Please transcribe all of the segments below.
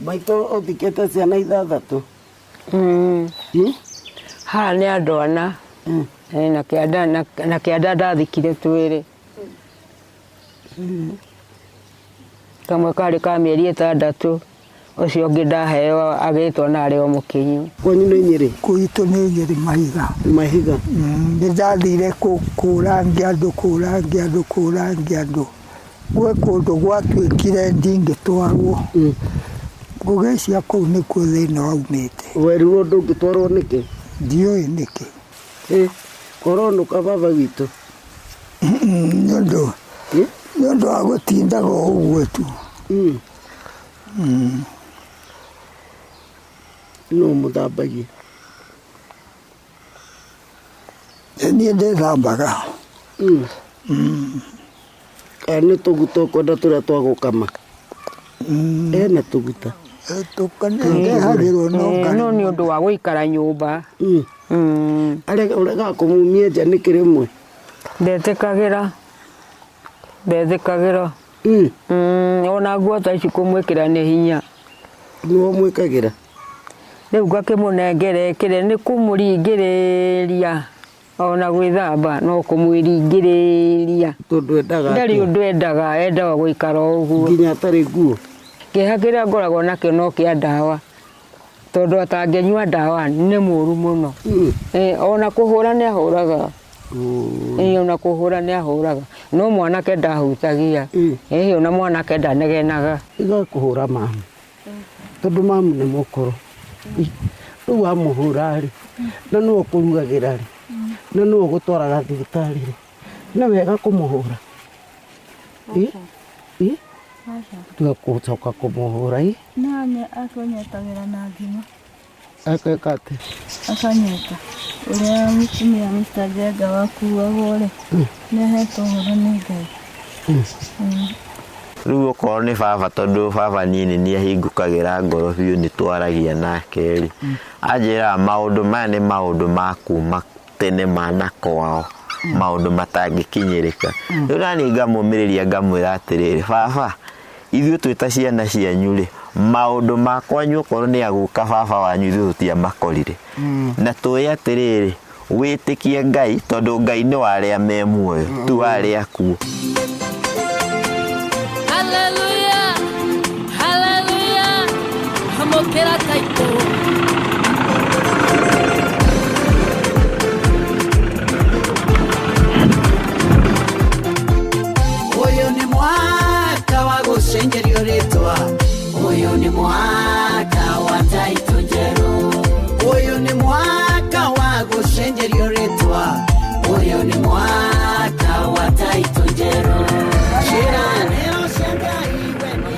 Maitũ ũthikĩte ciana ithathatũ. Haha nĩ andũ ana. Na kĩanda na kĩanda ndathikire twĩrĩ. Kamwe karĩ ka mĩeri ĩtandatũ, ũcio ũngĩ ndaheo agĩtwo na arĩ o mũkinyu. Kwanyu nĩ Nyĩrĩ? Gwitũ nĩ Nyĩrĩ Mahiga. Mahiga. Nĩ ndathire kũũrangia andũ kũũrangia andũ kũũrangia andũ. Gwĩ kũndũ gwatuĩkire ndingĩtwarwo. Ngũgĩcia kũu nĩkuo thĩna waumĩte. Werirwo ndũngĩtwarwo nĩkĩ? Ndiũĩ nĩkĩ. Ũronũka baba witũ? Nĩ ũndũ nĩ ũndũ wa gũtindaga o ũguo tu. Nũ ũmũthambagia? Nĩ niĩ ndĩthambaga. Kana nĩ tũguta ũkwenda tũrĩa twa gũkama? Ena tũguta. Ndehagĩrwo no No nĩ ũndũ wa gũikara nyũmba. Ũregaga kũmumia nja nĩkĩ rĩmwe? Ndetĩkagĩra, ndetĩkagĩra. Ona nguo ta ici kũmwĩkĩra nĩ hinya. Nĩwe ũmwĩkagĩra? Rĩu ngakĩmũnengera ekĩre nĩ kũmũringĩrĩria ona gwĩthamba no kũmũringĩrĩria. Tondũ endaga Ndarĩ ũndũ endaga, endaga gũikara o ũguo. Nginya atarĩ nguo? Kĩeha kĩrĩa ngoragwo nakĩo no kĩa ndawa, tondũ atangĩnyua ndawa nĩ mũru mũno. Ona kũhũra nĩ ahũraga. Ĩĩ ona kũhũra nĩ ahũraga, no mwanake ndahutagia. Ĩĩ ona mwanake ndanegenaga. Tiga kũhũra mamu. Tondũ mamu nĩ mũkũrũ. Rĩu wamũhũra rĩ, na nĩwe ũkũrugagĩra rĩ, na nĩwe ũgũtwaraga thibitarĩ rĩ, nĩ wega kũmũhũra? Ĩ? Tiga gũcoka kũmũhũra ĩ. No akũnyitagĩra na ngima. Akeka atĩa? Akanyita. Ũrĩa mũtumia Mr. Njenga wakuagwo rĩ, nĩ ahetwo ũhoro nĩ Ngai. Rĩu okorwo nĩ baba tondũ baba niĩ nĩ niĩ ahingũkagĩra ngoro biũ nĩ twaragia nake rĩ, anjĩraga maũndũ maya nĩ maũndũ ma kuma tene ma na kwao, maũndũ matangĩkinyĩrĩka. Rĩu naniĩ ngamũmĩrĩria ngamwĩra atĩrĩrĩ, baba ithuĩ twĩ ta ciana cianyu rĩ, maũndũ ma kwanyu okorwo nĩ aguka baba wanyu ithuĩ tũtiamakorire. Na tũĩ atĩrĩrĩ, wĩtĩkie Ngai tondũ Ngai nĩ wa arĩa me muoyo, ti wa arĩa akuũ. Hallelujah, hallelujah, amũkĩra taitũ. Ũyũ nĩ mwaka wa gũcenjerio rĩtwa. Ũyũ nĩ mwaka wa taitũ njerũ. Ũyũ nĩ mwaka wa gũcenjerio rĩtwa. Ũyũ nĩ mwaka wa taitũ njerũ. Ciĩranĩro cia Ngai we nĩ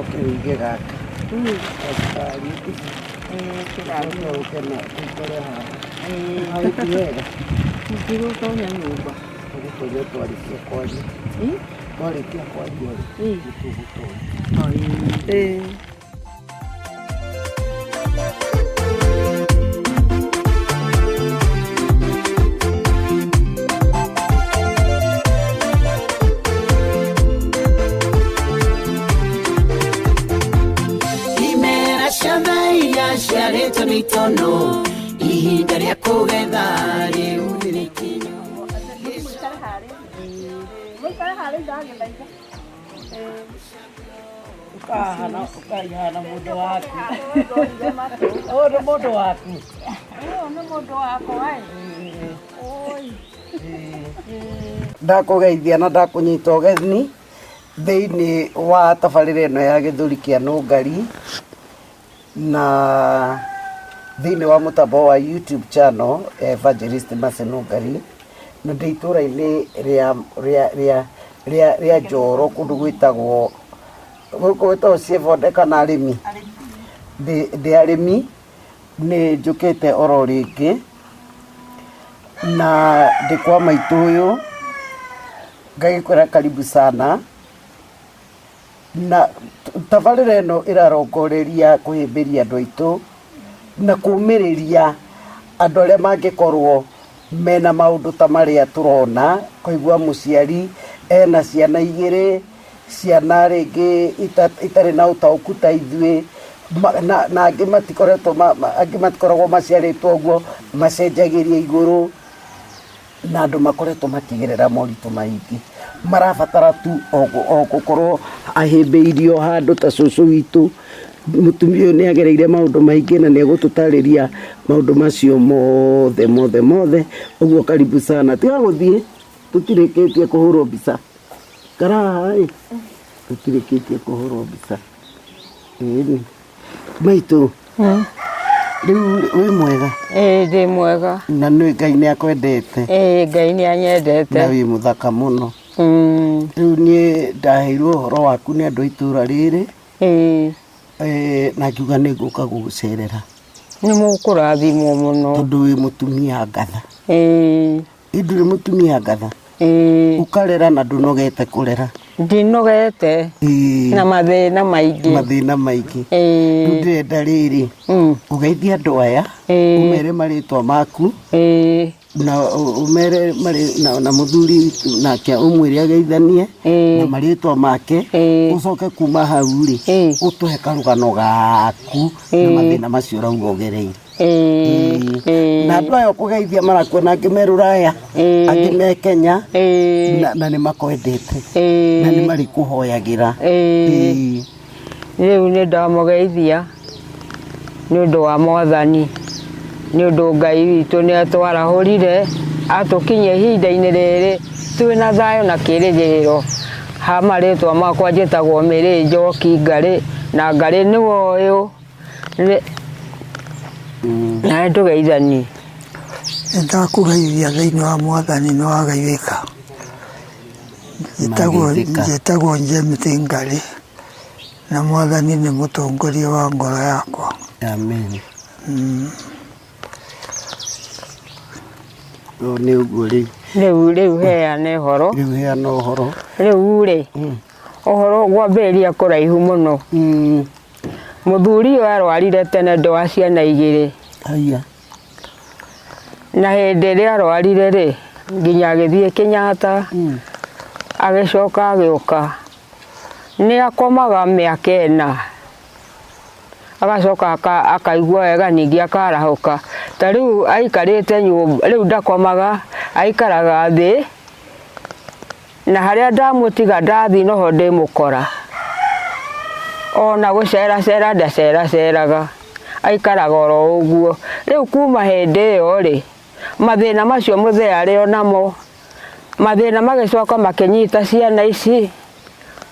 Oke wĩige gaka. Gacukari. Ũcoke ũke na ũikare haha. Hau ti wega. Ndigũtonya nyũmba. Tũgũtonya twarĩkia kwaria. Twarĩkia kwaria rĩ, nĩtũgũtonya. Imera cia iria ciarĩtwo nĩ itono ihinda rĩa kũgetha rĩu nĩ rĩkinyu. Ũkahana ũkaihana mũndũ waku. Ũyũ nĩ mũndũ waku. Ũyũ nĩ mũndũ wakwa ĩ. Oi. Ndakũgeithia na ndakũnyita ũgeni thĩinĩ wa tabarĩra ĩno ya gĩthũri kĩa nũngari na thĩinĩ wa mũtambo wa YouTube channel ya Evangelist Mercy Nũngari na ndĩ itũra-inĩ rĩa rĩa rĩa rĩa rĩa Njoro kũndũ gwĩtagwo gũkũ gwĩtagwo Ciebonde kana Arĩmi ndĩ ndĩ Arĩmi nĩ njũkĩte oro rĩngĩ na ndĩ kwa maitũ ũyũ ngagĩkwĩra karibu sana na tabarĩra ĩno ĩrarongoreria kũhĩmbĩria andũ aitũ. Na kũmĩrĩria andũ arĩa mangĩkorwo mena maũndũ ta marĩa tũrona, kũigua mũciari ena ciana igĩrĩ, ciana rĩngĩ itarĩ na ũtaũku ta ithuĩ, na angĩ matikoretwo, angĩ matikoragwo maciarĩtwo ũguo, macenjagĩria igũrũ, na andũ makoretwo makĩgerera moritũ maingĩ. Marabatara tu o gũkorwo ahĩmbĩirio handũ ta cũcũ witũ. Mũtumia ũyũ nĩ agereire maũndũ maingĩ na nĩ egũtũtarĩria maũndũ macio mothe mothe mothe. Ũguo karibu sana. Tiga gũthiĩ, tũtirĩkĩtie kũhũrwo mbica. Karaha ĩ, tũtirĩkĩtie kũhũrwo mbica. Ĩni. Maitũ, rĩu wĩ mwega? Ĩĩ ndĩ mwega. Na nĩ Ngai nĩ akwendete? Ĩĩ Ngai nĩ anyendete. Na wĩ mũthaka mũno. Rĩu niĩ ndaheirwo ũhoro waku nĩ andũ a itũra rĩrĩ. Ĩĩ. Na ngiuga nĩ ngũka gũgũcerera. Nĩ mũkũrathimwo mũno. Tondũ wĩ mũtumia ngatha. Ĩĩ. Ĩ ndũrĩ mũtumia ngatha? Ĩĩ. Ũkarera na ndũnogete kũrera? Ndinogete. Ĩĩ. Na mathĩna maingĩ. Mathĩna maingĩ. Ĩĩ. Rĩu ndĩrenda rĩrĩ, ũgeithie andũ aya, ũmere marĩtwa maku. Ĩĩ. Na ũmere marĩ na mũthuri nake ũmwĩre ageithanie na marĩtwa make, ũcoke kuma hau rĩ, ũtũhe karũgano gaku na mathĩna macio ũrauga ũgereire. Na andũ aya ũkũgeithia marakuona angĩ me rũraya, angĩ me Kenya, na nĩ makwendete na nĩ marĩkũhoyagĩra. Rĩu nĩ ndamũgeithia nĩ ũndũ wa Mwathani, nĩ ũndũ Ngai witũ nĩ atwarahũrire atũkinyia ihinda-inĩ rĩrĩ twĩ na thayũ na kĩrĩgĩrĩro. Ha marĩtwa makwa njĩtagwo Mary Njoki Ngarĩ, na Ngarĩ nĩwe ũyũ. Na nĩ tũgeithanie. Nĩ ndakũgeithia thĩinĩ wa Mwathani nĩ wageithĩka. Njĩtagwo James Ngarĩ na Mwathani nĩ mũtongoria wa ngoro yakwa. Amen. Ũũ nĩ ũguo rĩu. Rĩu rĩu heane ũhoro. Rĩu heana ũhoro. Rĩu rĩ, ũhoro ngwambĩrĩria kũraihu mũno. Mũthuri ũyũ arwarire tene ndĩ wa ciana igĩrĩ. Haiya. Na hĩndĩ ĩrĩa arwarire rĩ, nginya agĩthiĩ Kenyatta, agĩcoka agĩũka. Nĩ akomaga mĩaka ĩna, agacoka akaigua wega ningĩ akarahũka. Ta rĩu aikarĩte nyũmba, rĩu ndakomaga, aikaraga thĩ, na harĩa ndamũtiga ndathiĩ noho ndĩmũkora. Ona gũceracera ndaceraceraga, aikaraga oro ũguo. Rĩu kuma hĩndĩ ĩyo rĩ, mathĩna macio mũthee arĩ o namo, mathĩna magĩcoka makĩnyita ciana ici,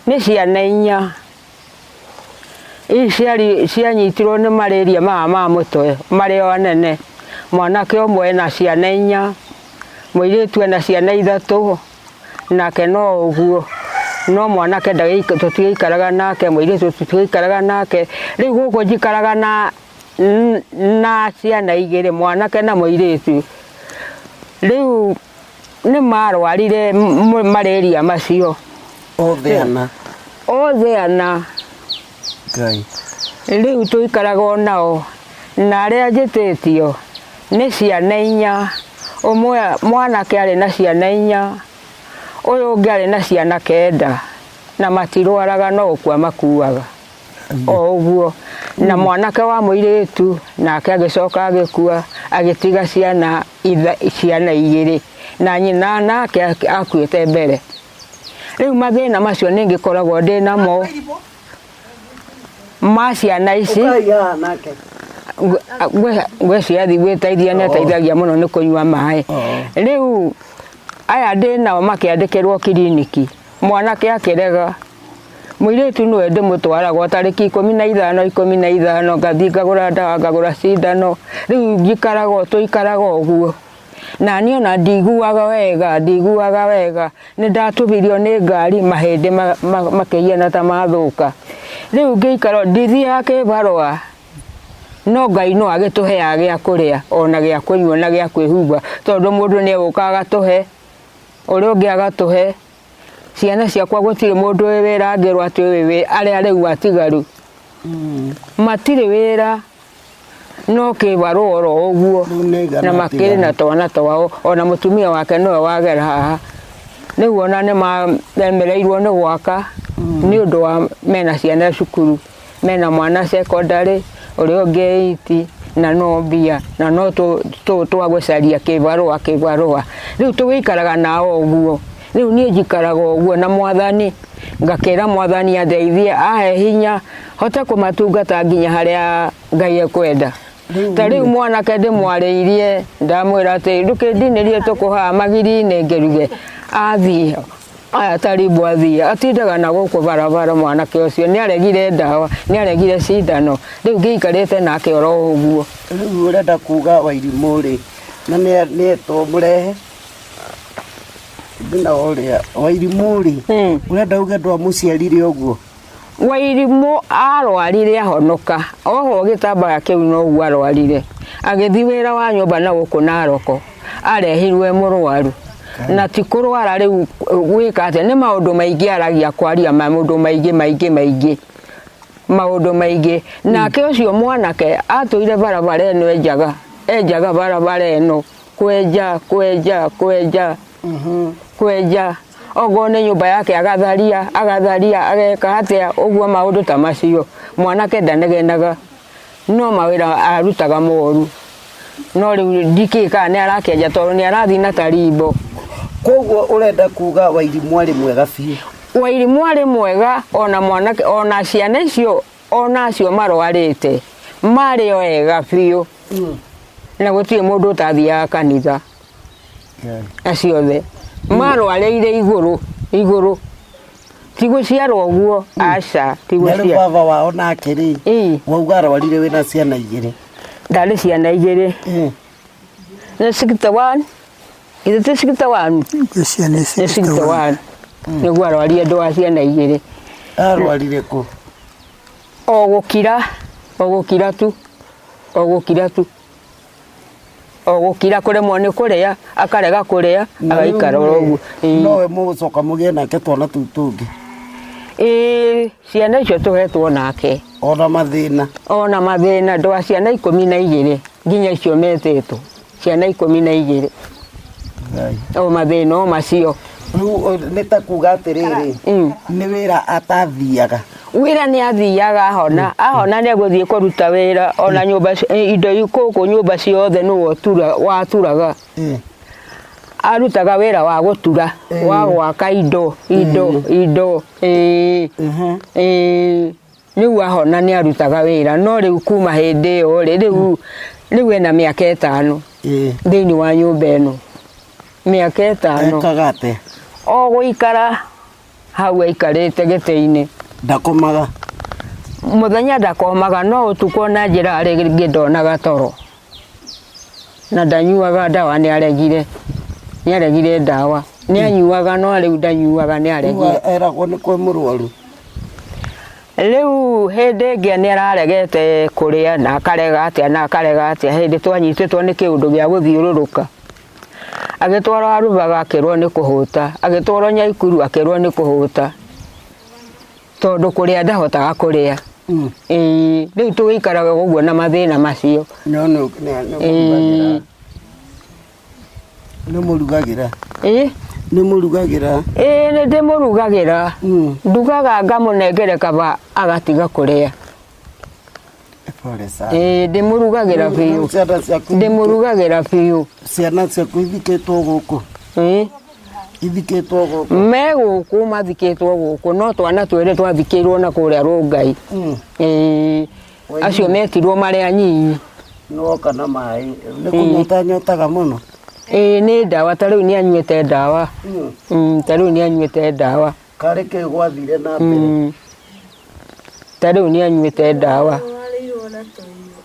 nĩ ciana inya. Ici cianyitirwo nĩ marĩria maya ma mũtwe marĩ o anene. Mwanake ũmwe ena ciana inya, mũirĩtu ena ciana ithatũ, nake no ũguo. No mwanake tũtigĩikaraga nake, mũirĩtu tũtigĩikaraga nake. Rĩu gũkũ njikaraga na ciana igĩrĩ, mwanake na mũirĩtu. Rĩu nĩ marwarire marĩria macio. Othe ana. Othe ana. Ngai. Rĩu tũikaraga o nao na arĩa njĩtĩtio nĩ ciana inya, ũmwe mwanake arĩ na ciana inya, ũyũ ũngĩ arĩ na ciana kenda na matirwaraga no gũkua makuaga o ũguo. Na mwanake wa mũirĩtu nake agĩcoka agĩkua agĩtiga ciana ciana igĩrĩ na nyina nake akuĩte mbere. Rĩu mathĩna macio nĩ ngĩkoragwo ndĩ namo ma ciana ici. Ngwĩciria athiĩ gwĩteithia nĩ ateithagia mũno nĩ kũnyua maĩ. Rĩu aya ndĩ nao makĩandĩkĩrwo kiriniki, mwanake akĩrega, mũirĩtu nĩwe ndĩmũtwaraga o tarĩki 15 15 ngathiĩ ngagũra ndawa ngagũra cindano, rĩu njikaraga tũikaraga ũguo. Na niĩ ona ndiguaga wega, ndiguaga wega, nĩ ndatũbirio nĩ ngari mahĩndĩ makĩhiana ta mathũka. Rĩu ngĩikara ndithiaga kĩbarũa, no Ngai no agĩtũheaga gĩa kũrĩa ona gĩa kũnyua na gĩa kwĩhumba, tondũ mũndũ nĩ egũka agatũhe, ũrĩa ũngĩ agatũhe. Ciana ciakwa gũtirĩ mũndũ wĩ wĩra angĩrwo atĩ ũyũ arĩa rĩu atigaru, matirĩ wĩra. No kĩbarũa oro ũguo. Rĩu nĩ aigana Na makĩrĩ na atiganu? twana twao ona mũtumia wake nĩwe wagera haha. Rĩu ona nĩ maremereirwo nĩ gwaka nĩ ũndũ wa mena ciana cukuru, mena mwana secondary, ũrĩa ũngĩ eight na no mbia na no twa gũcaria kĩbarũa kĩbarũa. Rĩu tũgĩikaraga nao ũguo. Rĩu niĩ njikaraga ũguo na mwathani, ngakĩra mwathani andeithie ahe hinya hote kũmatungata nginya harĩa Ngai ekwenda. Ta rĩu mwanake ndĩmwarĩirie ndamwĩra atĩ ndũkĩndinĩrie tũkũ haha magiri-inĩ ngĩruge, athiĩ aya tarimbo athiĩ atindaga na gũkũ barabara mwanake ũcio nĩ aregire ndawa nĩ aregire cindano rĩu ngĩikarĩte nake oro ũguo. Rĩu ũrenda kuga Wairimũ rĩ, na nĩ etwo mũrehe thĩna wa ũrĩa Wairimũ rĩ, ũrenda uge ndwamũciarire ũguo? Wairimũ arwarire ahonoka, ohwo gĩtambaya kĩu noguo arwarire, agĩthiĩ wĩra wa nyũmba na gũkũ Naroko, arehirwo e mũrwaru. Na ti kũrwara rĩu gwĩka atĩa, nĩ maũndũ maingĩ aragia kwaria maũndũ maingĩ maingĩ maingĩ, maũndũ maingĩ. Nake ũcio mwanake atũire barabara ĩno enjaga, enjaga barabara ĩno, kwenja kwenja kwenja kwenja okorwo nĩ nyũmba yake agatharia agatharia ageka atĩa ũguo maũndũ ta macio mwanake ndanegenaga no mawĩra arutaga moru no rĩu ndikĩĩ kana nĩ arakĩenja tondũ nĩ arathiĩ na tarimbo. Koguo ũrenda kuga Wairimũ arĩ mwega biũ? Wairimũ arĩ mwega ona mwanake ona ciana icio ona acio marwarĩte marĩ o ega biũ na gũtirĩ mũndũ ũtathiaga kanitha acio othe marwarĩire igũrũ igũrũ ti gũciarwo ũguo aca ti Na rĩu gũciarwo baba wao nake rĩ Ĩĩ. wauga arwarire wĩna ciana igĩrĩ ndarĩ ciana igĩrĩ nĩ 61 ithe ti 61 Ngwĩciria nĩ nĩ 61. 61 nĩguo arwarire ndũ wa ciana igĩrĩ arwarire kũ o gũkira o gũkira tu o gũkira tu o gũkira kũremwo nĩ kũrĩa akarega kũrĩa Na rĩu agaikara oro rĩ, ũguo Ĩĩ. nowe mũgũcoka mũgĩe nake twana tũu tũngĩ Ĩĩ, ciana icio tũhetwo nake ona mathĩna ona mathĩna ndũ wa ciana 12 nginya icio metĩtwo ciana 12 o mathĩna o macio rĩu nĩ ta kuga atĩrĩrĩ nĩ wĩra atathiaga wĩra nĩ athiaga ahona ahona nĩ egũthiĩ kũruta wĩra ona nyũmba indo gũkũ nyũmba ciothe nĩwe waturaga arutaga wĩra wa gũtura wa gwaka indo indo indo ĩĩ ĩĩ rĩu ahona nĩ arutaga wĩra no rĩu kuma hĩndĩ ĩyo rĩ rĩu rĩu ena mĩaka 5 thĩinĩ wa nyũmba ĩno mĩaka 5 ekaga atĩa o gũikara hau aikarĩte gĩtĩ-inĩ ndakomaga mũthenya ndakomaga no ũtukũ ona njĩra rĩngĩ ndonaga toro na ndanyuaga ndawa nĩ aregire nĩ aregire ndawa nĩ anyuaga no rĩu ndanyuaga nĩ aregire eragwo nĩ kwĩ mũrwaru rĩu hĩndĩ ĩngĩ nĩ araregete kũrĩa na akarega atĩa na akarega atĩa hĩndĩ twanyitĩtwo nĩ kĩũndũ gĩa gũthiũrũrũka agĩtwarwo Arubaga akĩrwo nĩ kũhũta agĩtwarwo Nyaikuru akĩrwo nĩ kũhũta tondũ kũrĩa ndahotaga kũrĩa ĩĩ rĩu tũgĩikaraga ũguo na mathĩna macio no nĩ Ĩĩ. nĩ mũrugagĩra ĩĩ nĩ mũrugagĩra ĩĩ nĩ ndĩmũrugagĩra ndugaga ngamũnengere kaba agatiga kũrĩa pole sana ĩĩ ndĩmũrugagĩra biũ ciana ciaku ndĩmũrugagĩra biũ ciana ciaku ithikĩtwo gũkũ ĩĩ ithikĩtwo gũkũ me gũkũ mathikĩtwo gũkũ no twana twĩrĩ twathikĩirwo na kũrĩa Rũngai ĩĩ acio metirwo marĩ anyinyi nĩwoka na maĩ nĩ kũnyota nyotaga mũno ĩĩ nĩ ndawa ta rĩu nĩ anyuĩte ndawa ta rĩu nĩ anyuĩte ndawa karĩ kĩ gwathire na mbere ta rĩu nĩ anyuĩte ndawa Warĩirwo na tũirio.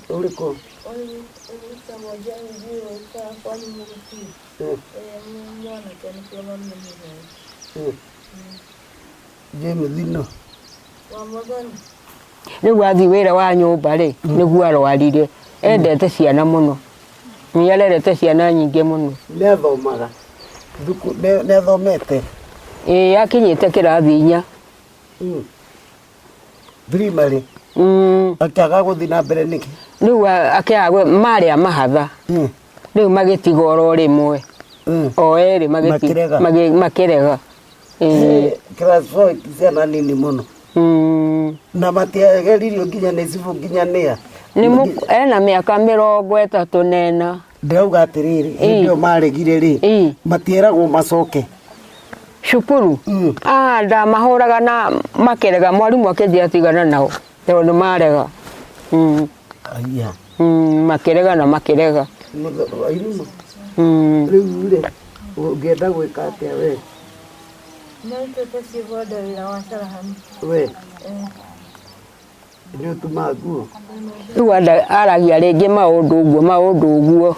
ũrĩkũ Ũyũ wĩtagwo James ũkaga kwanyu mũgũkũyũ. Ũrĩa mwanake nĩkĩo mami amũhete. James no Wa Mwathani. Rĩu athiĩ wĩra wa nyũmba rĩ nĩguo arwarire endete ciana mũno nĩ arerete ciana nyingĩ mũno nĩ athomaga thuku nĩ athomete ĩĩ akinyĩte kĩrathi 4 primary Akĩaga gũthiĩ na mbere nĩkĩ? Rĩu akĩaga marĩ a mahatha. Rĩu magĩtiga oro rĩmwe. O erĩ Makĩrega. Makĩrega. Ĩĩ. Class 4 ciana nini mũno. Na matiageririo nginya nĩ cibũ nginya nĩa. Nĩ ena mĩaka 34. Ndĩrauga atĩrĩrĩ, hĩndĩ ĩyo maregire rĩ, matieragwo macoke cukuru. Ah, ndamahũraga na makĩrega, mwarimũ akĩnjĩra tigana nao tondũ nĩ marega. Aya. Makĩrega na makĩrega. Irimũ. Rĩu rĩ, ũngĩenda gwĩka atĩa we? No nduĩke ciĩgwanda wĩra wa carahani. We? Nĩ ũtumaga nguo? Rĩu aragia rĩngĩ maũndũ ũguo, maũndũ ũguo.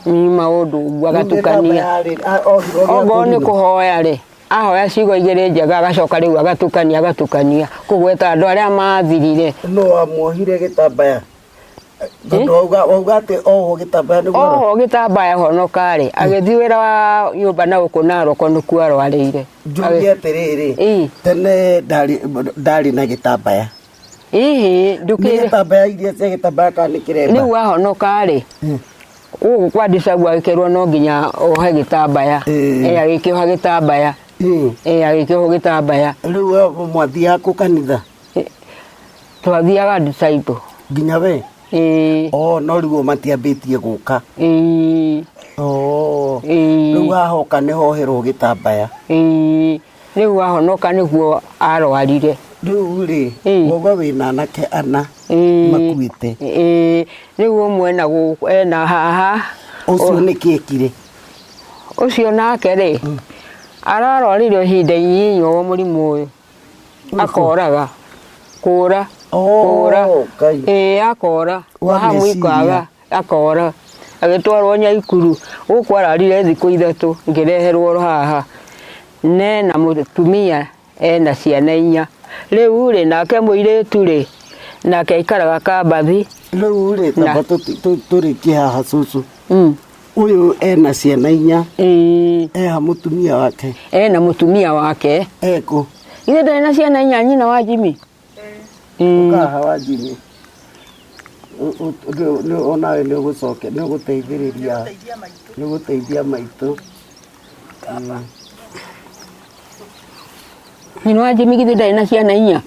Ni maũndũ ũguo agatukania. Okorwo nĩ kũhoya rĩ, ahoya ciugo igĩrĩ njega agacoka rĩu agatukania, agatukania kũgweta andũ arĩa mathirire. Nũ wamuohire gĩtambaya? Tondũ wauga atĩ ohwo gĩtambaya nĩguo Ohwo gĩtambaya honoka rĩ, agĩthiĩ wĩra wa nyũmba na gũkũ Narok nĩkuo arwarĩire. Njũrie atĩrĩrĩ, tene ndarĩ na gĩtambaya? Ĩhĩ, Nĩ ndũkĩrĩ. gĩtambaya iria cia gĩtambaya kana nĩ kĩremba? Rĩu ahonoka rĩ, gũkũ kwa Ndicagu agĩkĩrwo no nginya ohe gĩtambaya. Agĩkĩoha gĩtambaya. Agĩkĩohwo gĩtambaya. Rĩu we mwathiaga kũ kanitha? Twathiaga Ndicaibũ. Nginya we? Oh, no rĩu o matiambĩtie gũka. Oh. Rĩu ahoka nĩ hoherwo gĩtambaya. Rĩu ahonoka nĩguo arwarire. Rĩu rĩ, wauga wĩna anake ana makuĩte. Rĩu ũmwe ena gũkũ, ena haha. Ũcio nĩkĩ ekire? Ũcio nake rĩ, ararwarire ihinda inyinyi o mũrimũ ũyũ. Akoraga. Kũra. Kũra. Ĩĩ akora. Wa Hamu meciria. ikaga akora. Agĩtwarwo Nyaikuru. Gũkũ ararire thikũ ithatũ ngĩreherwo haha. Nena mũtumia ena ciana inya. Rĩu rĩ nake mũirĩtu rĩ nake aikaraga Kambathi. Rĩu rĩ tamba tũrĩkie haha cũcũ. Ũyũ ena ciana inya. Eha mũtumia wake. Ena mũtumia wake. Ekũ? Ithe ndarĩ na ciana inya nyina wa Jimmy. Ũkaha wa Jimmy. Onawe nĩ ũgũcoke nĩ ũgũteithĩrĩria nĩ ũgũteithia maitũ. Nyina wa Jimmy githĩ ndarĩ na ciana inya?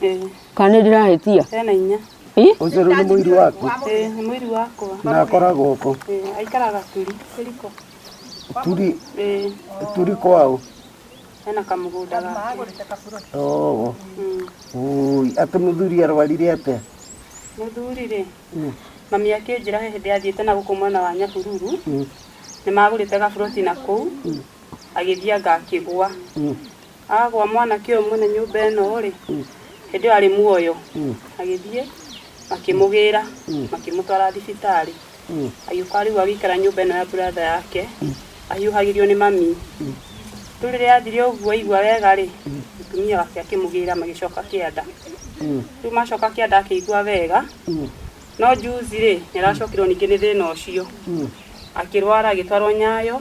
Kana nĩ ndĩrahĩtia? Ena inya. Ũcio rĩu nĩ mũiru waku? Ĩĩ, nĩ mũiru wakwa. Na akoragwo kũ? Ĩĩ, aikaraga Turi, Kĩriko. Turi? Ĩĩ. Turi kwao? Ena kamũgũnda gake. Oo. Ũi, atĩ mũthuri arwarire atĩa? Mũthuri rĩ, mami akĩnjĩra he hĩndĩ athiĩte na gũkũ mwena wa Nyahururu, nĩ magũrĩte gaburoti na kũu, agĩthiĩ anga akĩgũa. Agũa mwanake ũyũ mwene nyũmba ĩno rĩ, hĩndĩ ĩyo arĩ muoyo, agĩthiĩ makĩmũgĩra, makĩmũtwara thibitarĩ. Agĩũka rĩu agĩikara nyũmba ĩno ya brother yake, ahiũhagĩrio nĩ mami. Rĩu rĩrĩa athire ũguo aigua wega rĩ, mũtumia wake akĩmũgĩra magĩcoka kĩanda. Rĩu macoka kĩanda akĩigua wega, no juzi rĩ, nĩ aracokirwo ningĩ nĩ thĩna ũcio. Akĩrwara agĩtwarwo Nyayo,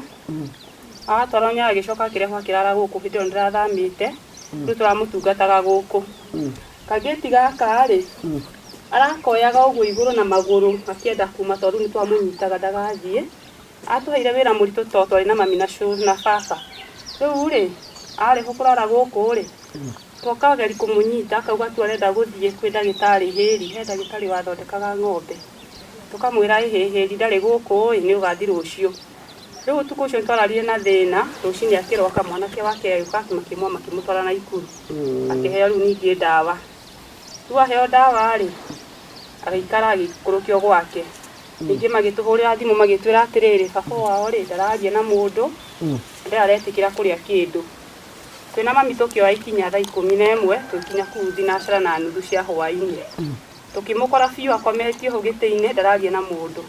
atwarwo Nyayo agĩcoka akĩrehwo akĩrara gũkũ hĩndĩ ĩyo ndĩrathamĩte, rĩu tũramũtungataga gũkũ. Kangĩti gaka rĩ, arakoyaga ũguo igũrũ na magũrũ akĩenda kuma tondũ nĩ twamũnyitaga ndagathiĩ. Atũheire wĩra mũritũ tondũ twarĩ na mami na cũ na baba. Rĩu rĩ, arehwo kũrara gũkũ rĩ, twakageri kũmũnyita akauga tu arenda gũthiĩ kwĩ ndagĩtarĩ Hĩri, he ndagĩtarĩ wathondekaga ng'ombe. Tũkamwĩra ĩhĩ Hĩri ndarĩ gũkũ ĩ, nĩ ũgathiĩ rũciũ. Rĩu ũtukũ ũcio nĩtwararire na thĩna, rũcinĩ akĩroka mwanake wake agĩũka makĩmwa makĩmũtwara Naikuru. Akĩheo rĩu ningĩ ndawa. Rĩu aheo ndawa rĩ, agĩikara agĩikũrũkio gwake. Ningĩ magĩtũhũrĩra thimũ magĩtwĩra atĩrĩrĩ, baba wao rĩ, ndararia na mũndũ, ndarĩ aretĩkĩra kũrĩa kĩndũ. Twĩna mami tũkĩoya ikinya thaa 11, tũgĩkinya kũu thinacara na nuthu cia hwaĩ-inĩ. Tũkĩmũkora biũ akometio hau gĩtĩ-inĩ, ndararia na mũndũ.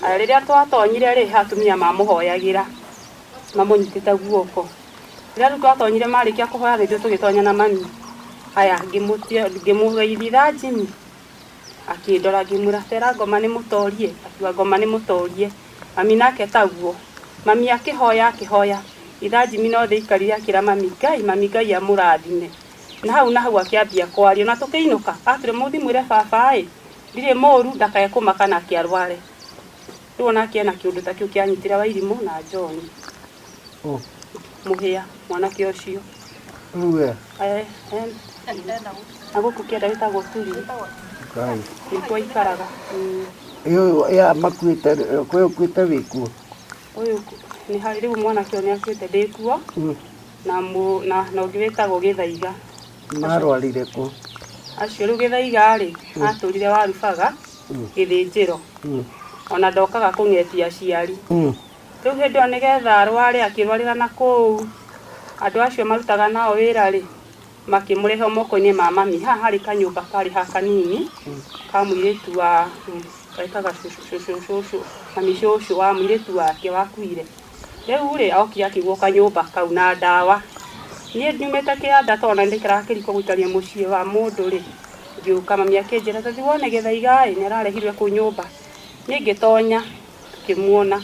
Aya, rĩrĩa twatonyire rĩ, he atumia mamũhoyagĩra, mamũnyitĩte guoko. Rĩrĩa rĩu twatonyire marĩkia kũhoya nĩthuĩ tũgĩtonya na mami. Aya, ngĩmũgeithia Jimmy, akĩndora ngĩmwĩra tera ngoma nĩ mũtorie, akiuga ngoma nĩ mũtorie. Mami nake taguo. Mami akĩhoya akĩhoya, itha Jimmy no thĩ aikarire akĩra mami, Ngai, mami Ngai amũrathime. Na hau na hau akĩambia kwaria na tũkĩinũka atwĩra mũthi mwĩre baba ĩ ndirĩ mũru ndakae kũmaka na akĩarware. Rĩu onake ena kĩũndũ ta kĩu kĩanyitire Wairimũ na John. Ũ. Mũhĩa mwanake ũcio. Rĩu we. Eh, eh, na gũkũ kĩanda gĩtagwo Turi. Ngai. Nĩkuo aikaraga. Ũyũ ya makuĩte kwĩ ũkuĩte wĩkuo. Ũyũ nĩ harĩ rĩu mwanake ũyũ nĩakuĩte ndĩkuo na mũ, na na ũngĩ wĩtagwo Gĩthaiga. Marwarire kũ? Acio rĩu Gĩthaiga rĩ atũrire Warubaga gĩthĩnjĩro ona ndokaga kũng'etia aciari. Rĩu hĩndĩ ĩyo nĩgetha arware akĩrwarĩra na kũu andũ acio marutaga nao wĩra rĩ makĩmũrehe moko-inĩ ma mami. Haha harĩ kanyũmba karĩ ha kanini ka mũirĩtu wa etaga cũcũ cũcũ mami cũcũ wa mũirĩtu wake wakuire. Rĩu rĩ okire akĩigwo kanyũmba kau na ndawa. Niĩ nyumĩte kĩanda tondũ na nĩndĩkĩraga kĩriko gũikaria mũciĩ wa mũndũ rĩ ngĩũka mami akĩnjĩra tũthiĩ wone Gĩthaiga ĩ nĩararehirwe kũu nyũmba. Niĩ ngĩtonya ngĩmuona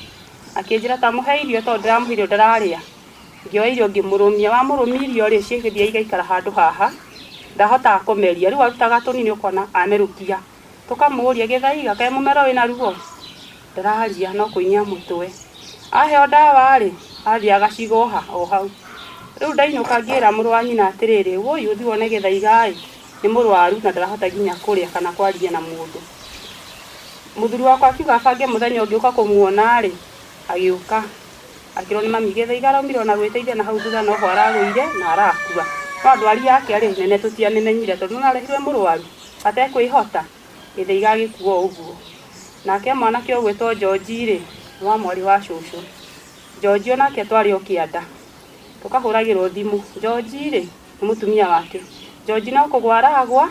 akĩnjĩra ta mũhe irio tondũ ndĩramũhe irio ndararĩa. Ngĩoya irio ngĩmũrũmia, wamũrũmia irio rĩ cigĩthiĩ igaikara handũ haha ndahotaga kũmeria. Rĩu arutaga tũnini ũkona amerũkia. Tũkamũria Gĩthaiga kaĩ mũmero wĩna ruo? Ndararia no kũinia mũtwe. Aheo ndawa rĩ athiĩ agacigoha o hau. Rĩu ndainũka ngĩra mũrũ wa nyina atĩrĩrĩ wũi ũthiĩ wone Gĩthaiga ĩ nĩ mũrwaru na ndarahota nginya kũrĩa kana kwaria na mũndũ. Mũthuri wakwa akiuga abange mũthenya ũngĩ ũka kũmuona rĩ agĩũka akĩrwo nĩ mami Gĩthaiga araumire ona gwĩteithia na hau thutha noho aragũire na arakua. No ndwari yake rĩ nene tũtiamĩmenyire tondũ no arehirwe mũrwaru atekwĩhota Gĩthaiga agĩkua o ũguo. Nake mwanake ũgwĩtwo George rĩ nĩ wa mwarĩ wa cũcũ. George onake twarĩ o kĩanda tũkahũragĩrwo thimũ. George rĩ nĩ mũtumia wake. George no kũgwa aragwa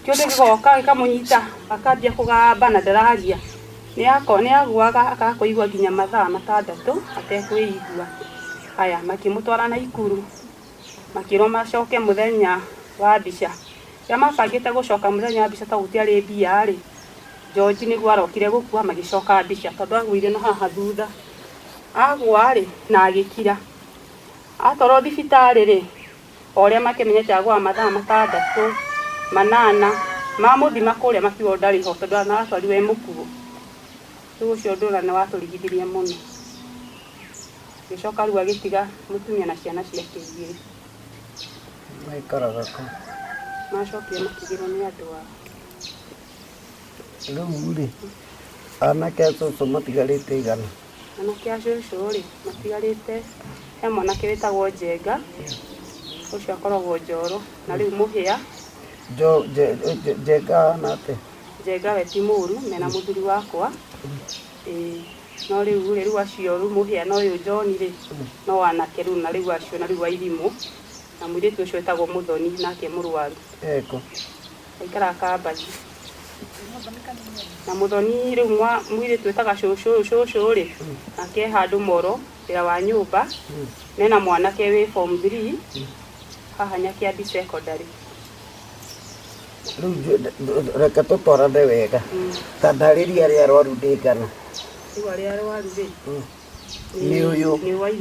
kĩũndũ gĩgoka gĩkamũnyita akambia kũgamba na ndararia. Nĩagũaga akaga kũigua nginya mathaa matandatũ atekwĩigua. Haya makĩmũtwara Naikuru makĩrwo macoke mũthenya wa mbica. Rĩrĩa mabangĩte gũcoka mũthenya wa mbica tondũ gũtiarĩ mbia rĩ George nĩguo arokire gũkua magĩcoka mbica tondũ agũire na haha thutha. Agũa rĩ na agĩkira. Atwarwo thibitarĩ rĩ o ũrĩa makĩmenyete agũaga mathaa matandatũ manana mamũthima kũrĩa makiuga ndarĩ ho tondũ aratwarirwo e mũkuũ. Rĩu ũcio ũndũ ũrĩa nĩwatũrigithirie mũno. Agĩcoka rĩu agĩtiga mũtumia na ciana ciake igĩrĩ. Maikaraga kũ? Macokire makĩgĩrwo nĩ andũ ao. Rĩu rĩ anake a cũcũ matigarĩte igana? Anake a cũcũ rĩ matigarĩte he mwanake wĩtagwo Njenga ũcio akoragwo Njoro na rĩu Mũhĩa. Njenga ahana atĩa? Njenga we ti mũru mena mũthuri wakwa. Ĩĩ no rĩu rĩ rĩu acio rĩu Mũhĩa na ũyũ John rĩ no anake rĩu na rĩu acio na rĩu Wairimũ na mũirĩtu ũcio wĩtagwo Mũthoni nake mũrwaru. Ekũ? Aikaraga Kambathi. Na Mũthoni rĩu mũirĩtu wĩtaga cũcũ ũyũ cũcũ rĩ nake e handũ Moro wĩra wa nyũmba mena mwanake wĩ form 3 haha Nyakiambi secondary. Rĩu reke tũtwarane wega. Ta ndarĩria arĩa arwaru ndĩngana. Rĩu arĩa arwaru rĩ Nĩ ũyũ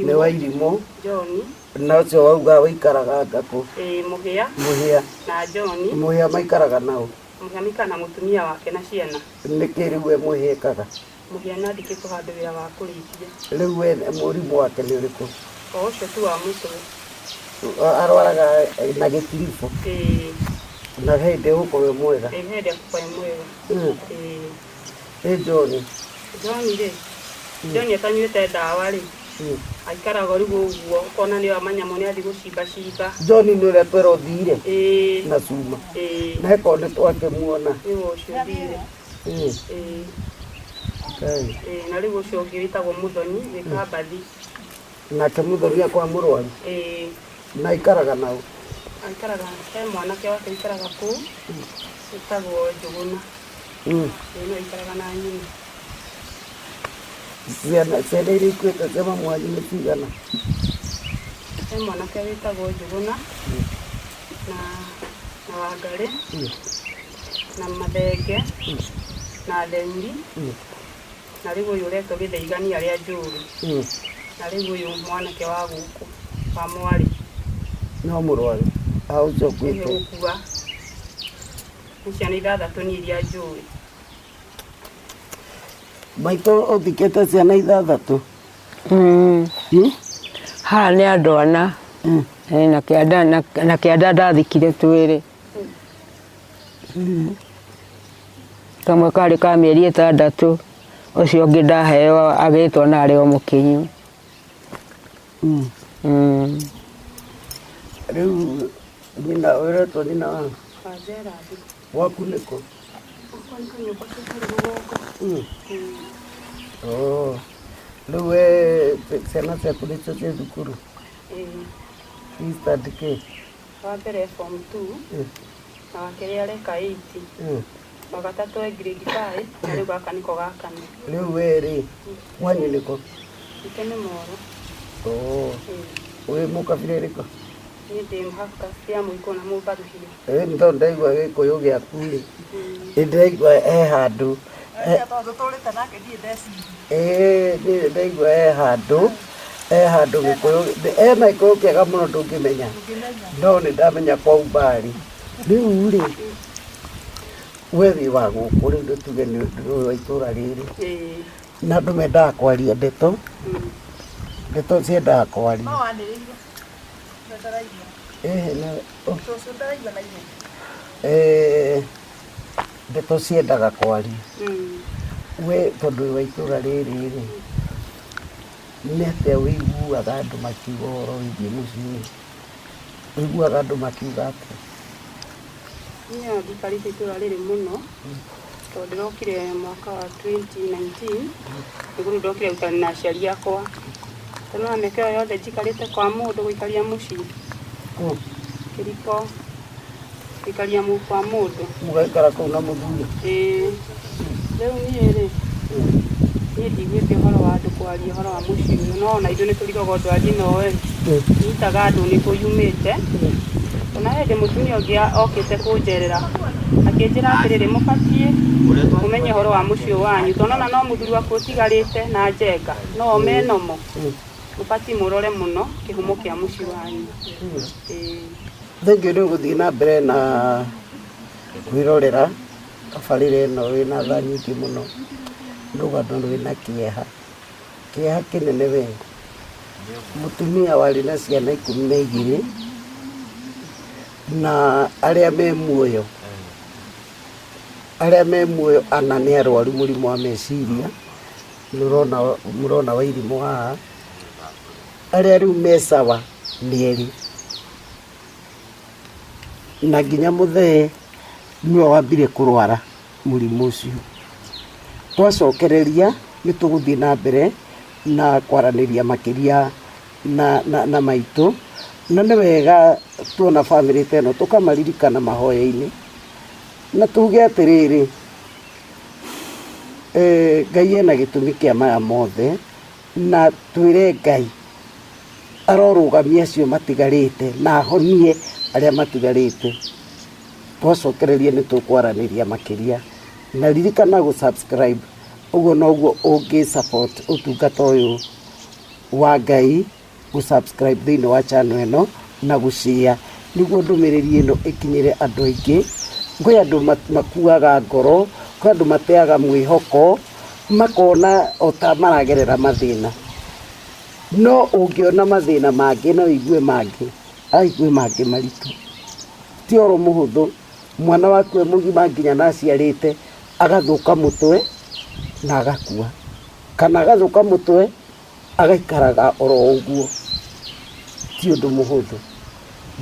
nĩ Wairimũ John na ũcio wauga wĩikaraga ngakũ? Ĩĩ Mũhĩa Mũhĩa na John. Mũhĩa maikaraga nao? Mũhĩa maikaraga na mũtumia wake na ciana. Nĩkĩ rĩu we Mũhĩa ekaga? Mũhĩa nĩandĩkĩtwo handũ wĩra wa kũrĩithia. Rĩu we mũrimũ wake nĩ ũrĩkũ? O ũcio tu wa mũtwe. Arwaraga na gĩtiribũ? Ĩĩ. Na hĩndĩ ũgũkorwo e mwega? Ĩĩ hĩndĩ egũkorwo e mwega. Ĩĩ. Ĩ John? John rĩ John atanyuĩte ndawa rĩ aikaraga rĩu ũguo ũkona nĩ amanya nĩ athiĩ gũcimbacimba. John nĩ ũrĩa twera ũthire? Ĩĩ. Na cuma? Ĩĩ. Na eko nĩ twakĩmuona? Nĩwe ũcio ũthire. Ĩĩ. Ĩĩ. Ngai. Ĩĩ na rĩu ũcio ũngĩ wĩtagwo Mũthoni wĩ Kambathi. Nake Mũthoni akwa mũrwaru? Ĩĩ. Na aikaraga nao? Aikaraga he mwanake wake aikaraga kũu wĩtagwo Njũgũna. Ĩĩ no aikaraga na nyina. Ciana iria ikuĩte cia mamu wanyu nĩ cigana? He mwanake wĩtagwo Njũgũna na Wangarĩ na Mathenge na Theuri na rĩu ũyũ ũretwo Gĩthaiga nĩ arĩa njũru na rĩu ũyũ mwanake wa gũkũ wa mwarĩ. No mũrwaru? A ũcio Nĩ ũkuĩte. gũkua. Nĩ ciana ithathatũ niĩ iria njũĩ. Maitũ ũthikĩte ciana ithathatũ. Haha nĩ andũ ana. Eh, na kĩanda na kĩanda ndathikire twĩrĩ. Kamwe karĩ ka mĩeri ĩtandatũ, ũcio ũngĩ ndaheo agĩtwo na arĩ o mũkinyu. Rĩu nyina ũretwo nyina wa? Wa Gerald. Gwaku nĩkũ? Gwakwa nĩ kanyũmba kau karĩ rũgongo. Oh. Rĩu we ciana ciaku nĩcio ciĩ thukuru? Ĩĩ. Ci standard kĩ? Wa mbere e form 2 na wa kerĩ areka 8 wa gatatũ e grade 5 na rĩu gaka nĩko ga kana. Rĩu we rĩ kwanyu nĩkũ? Gwitũ nĩ Moro. Oh. Wĩ mũkabira ĩrĩkũ? Niĩ ndĩ half caste ya Mũikũ na Mũmbaruhia. Ĩ nĩ tondũ ndaigua gĩkũyũ gĩaku rĩ, nĩ ndĩraigua he handũ. Ĩĩ niĩ ndaigua he handũ, he handũ gĩkũyũ, ena gĩkũyũ kĩega mũno ndũngĩmenya, no nĩ ndamenya kwa umbali. Rĩu rĩ, we wĩ wa gũkũ rĩu nĩ tuge nĩ wa itũra rĩrĩ, na andũ mendaga kwaria ndeto, ndeto ciendaga kwaria. Ĩhĩ na eh, ndeto ciendaga kwaria. We tondũ wĩ wa itũra rĩrĩ rĩ, nĩ atĩa ũiguaga andũ makiuga ũhoro wĩgiĩ mũciĩ ũyũ? Ũiguaga andũ makiuga atĩa? Niĩ ona ndikarĩte itũra rĩrĩ mũno tondũ ndĩrokire mwaka wa 2019 nĩguo rĩu ndokire gũikarania na aciari akwa. Tondũ nĩwona mĩaka ĩyo yothe njikarĩte kwa mũndũ gũikaria mũciĩ, kĩriko gũikaria kwa mũndũ. Mũgaikara kũu na mũthuri? Ĩĩ. Rĩu niĩ rĩ, niĩ ndiguĩte ũhoro wa andũ kwaria ũhoro wa mũciĩ ũyũ, no ona ithuĩ nĩ tũrigagwo ndwari ĩno ĩ, nyitaga andũ nĩkũ yumĩte. Ona he hĩndĩ mũtumia ũngĩ okĩte kũnjerera, akĩnjĩra atĩrĩrĩ, mũbatiĩ mũmenye ũhoro wa mũciĩ ũyũ wanyu, tondũ nĩwona no mũthuri waku ũtigarĩte na njenga, no o menomo, mũbatiĩ mũrore mũno kĩhumo kĩa mũciĩ wanyu. Ĩĩ. Thengiũ nĩ ũgũthiĩ na mbere na kwĩrorera tabarĩra ĩno wĩna tha nyingĩ mũno, rũgano rwĩna kĩeha, kĩeha kĩnene we. Mũtumia warĩ na ciana 12 na arĩa me muoyo, arĩa me muoyo ana nĩ arwaru mũrimũ wa meciria, nĩũrona mũrona Wairimũ haha, arĩa rĩu me sawa nĩ erĩ. Na nginya mũthee nĩwe wambire kũrwara mũrimũ ũcio. Twacokereria nĩ tũgũthiĩ na mbere na kwaranĩria makĩria na, na, na maitũ, na nĩ wega tuona bamĩrĩ ta ĩno tũkamaririkana mahoya-inĩ, na tuge atĩrĩrĩ, eh, Ngai ena gĩtũmi kĩa maya mothe, na twĩre Ngai arorũgamia acio matigarĩte na ahonie arĩa matigarĩte. Twacokereria nĩ tũkwaranĩria makĩria, na ririkana gũ subscribe, ũguo noguo ũngĩ support ũtungata ũyũ wa Ngai, gũ subscribe thĩinĩ wa channel ĩno na gũ share nĩguo ndũmĩrĩri ĩno ĩkinyĩre andũ aingĩ. Kwĩ andũ makuaga ngoro, kwĩ andũ mateaga mwĩhoko, makona o ta maragerera mathĩna. No ũngĩona mathĩna mangĩ na ũigue mangĩ, ai kwĩ mangĩ maritũ. Ti ũhoro mũhũthũ, mwana waku e mũgima nginya na aciarĩte, agathũka mũtwe na agakua. Kana agathũka mũtwe agaikaraga oro ũguo. Ti ũndũ mũhũthũ.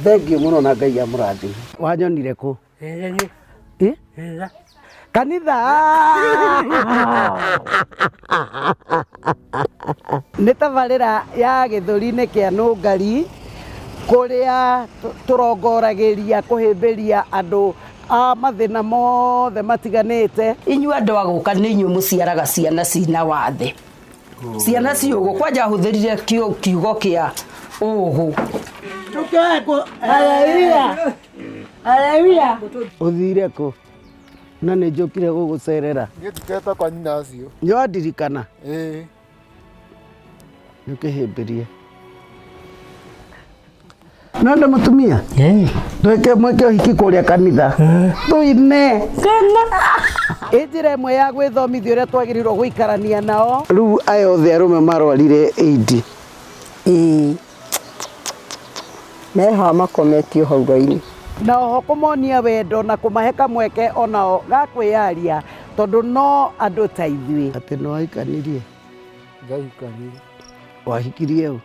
Thengiũ mũno na Ngai amũrathime. Wanyonire kũ? Ĩ? Kanitha. Nĩ tabarĩra ya gĩthũri-inĩ kĩa Nũngari kũrĩa tũrongoragĩria kũhĩmbĩria andũ a mathĩna mothe matiganĩte. Inyuĩ andũ a gũka nĩ inyuĩ mũciaraga ciana cina wathe, ciana ciũgũ. Kwanja ahũthĩrire kiugo kĩa ũgũ. Ũthire kũ? Na nĩ njũkire gũgũcerera. Niĩ ndiketa kwa nyina acio. Nĩ wandirikana? Ĩĩ. Nĩ ũkĩhĩmbĩrie. Nonde mutumia twike mwike uhiki kuria kanitha tuine ĩ njĩra ĩmwe ya gwĩthomithia ũrĩa twagĩrĩirwo gũikarania nao. Rĩu aya othe arũme marwarire AID. Ĩĩ, meha makometio hau raini. Na oho kũmonia wendo na kũmahe kamweke onao ga kwĩyaria tondũ no andũ ta ithuĩ. Atĩ nĩ wahikanirie? Ngahikanirie. Wahikirie ũ?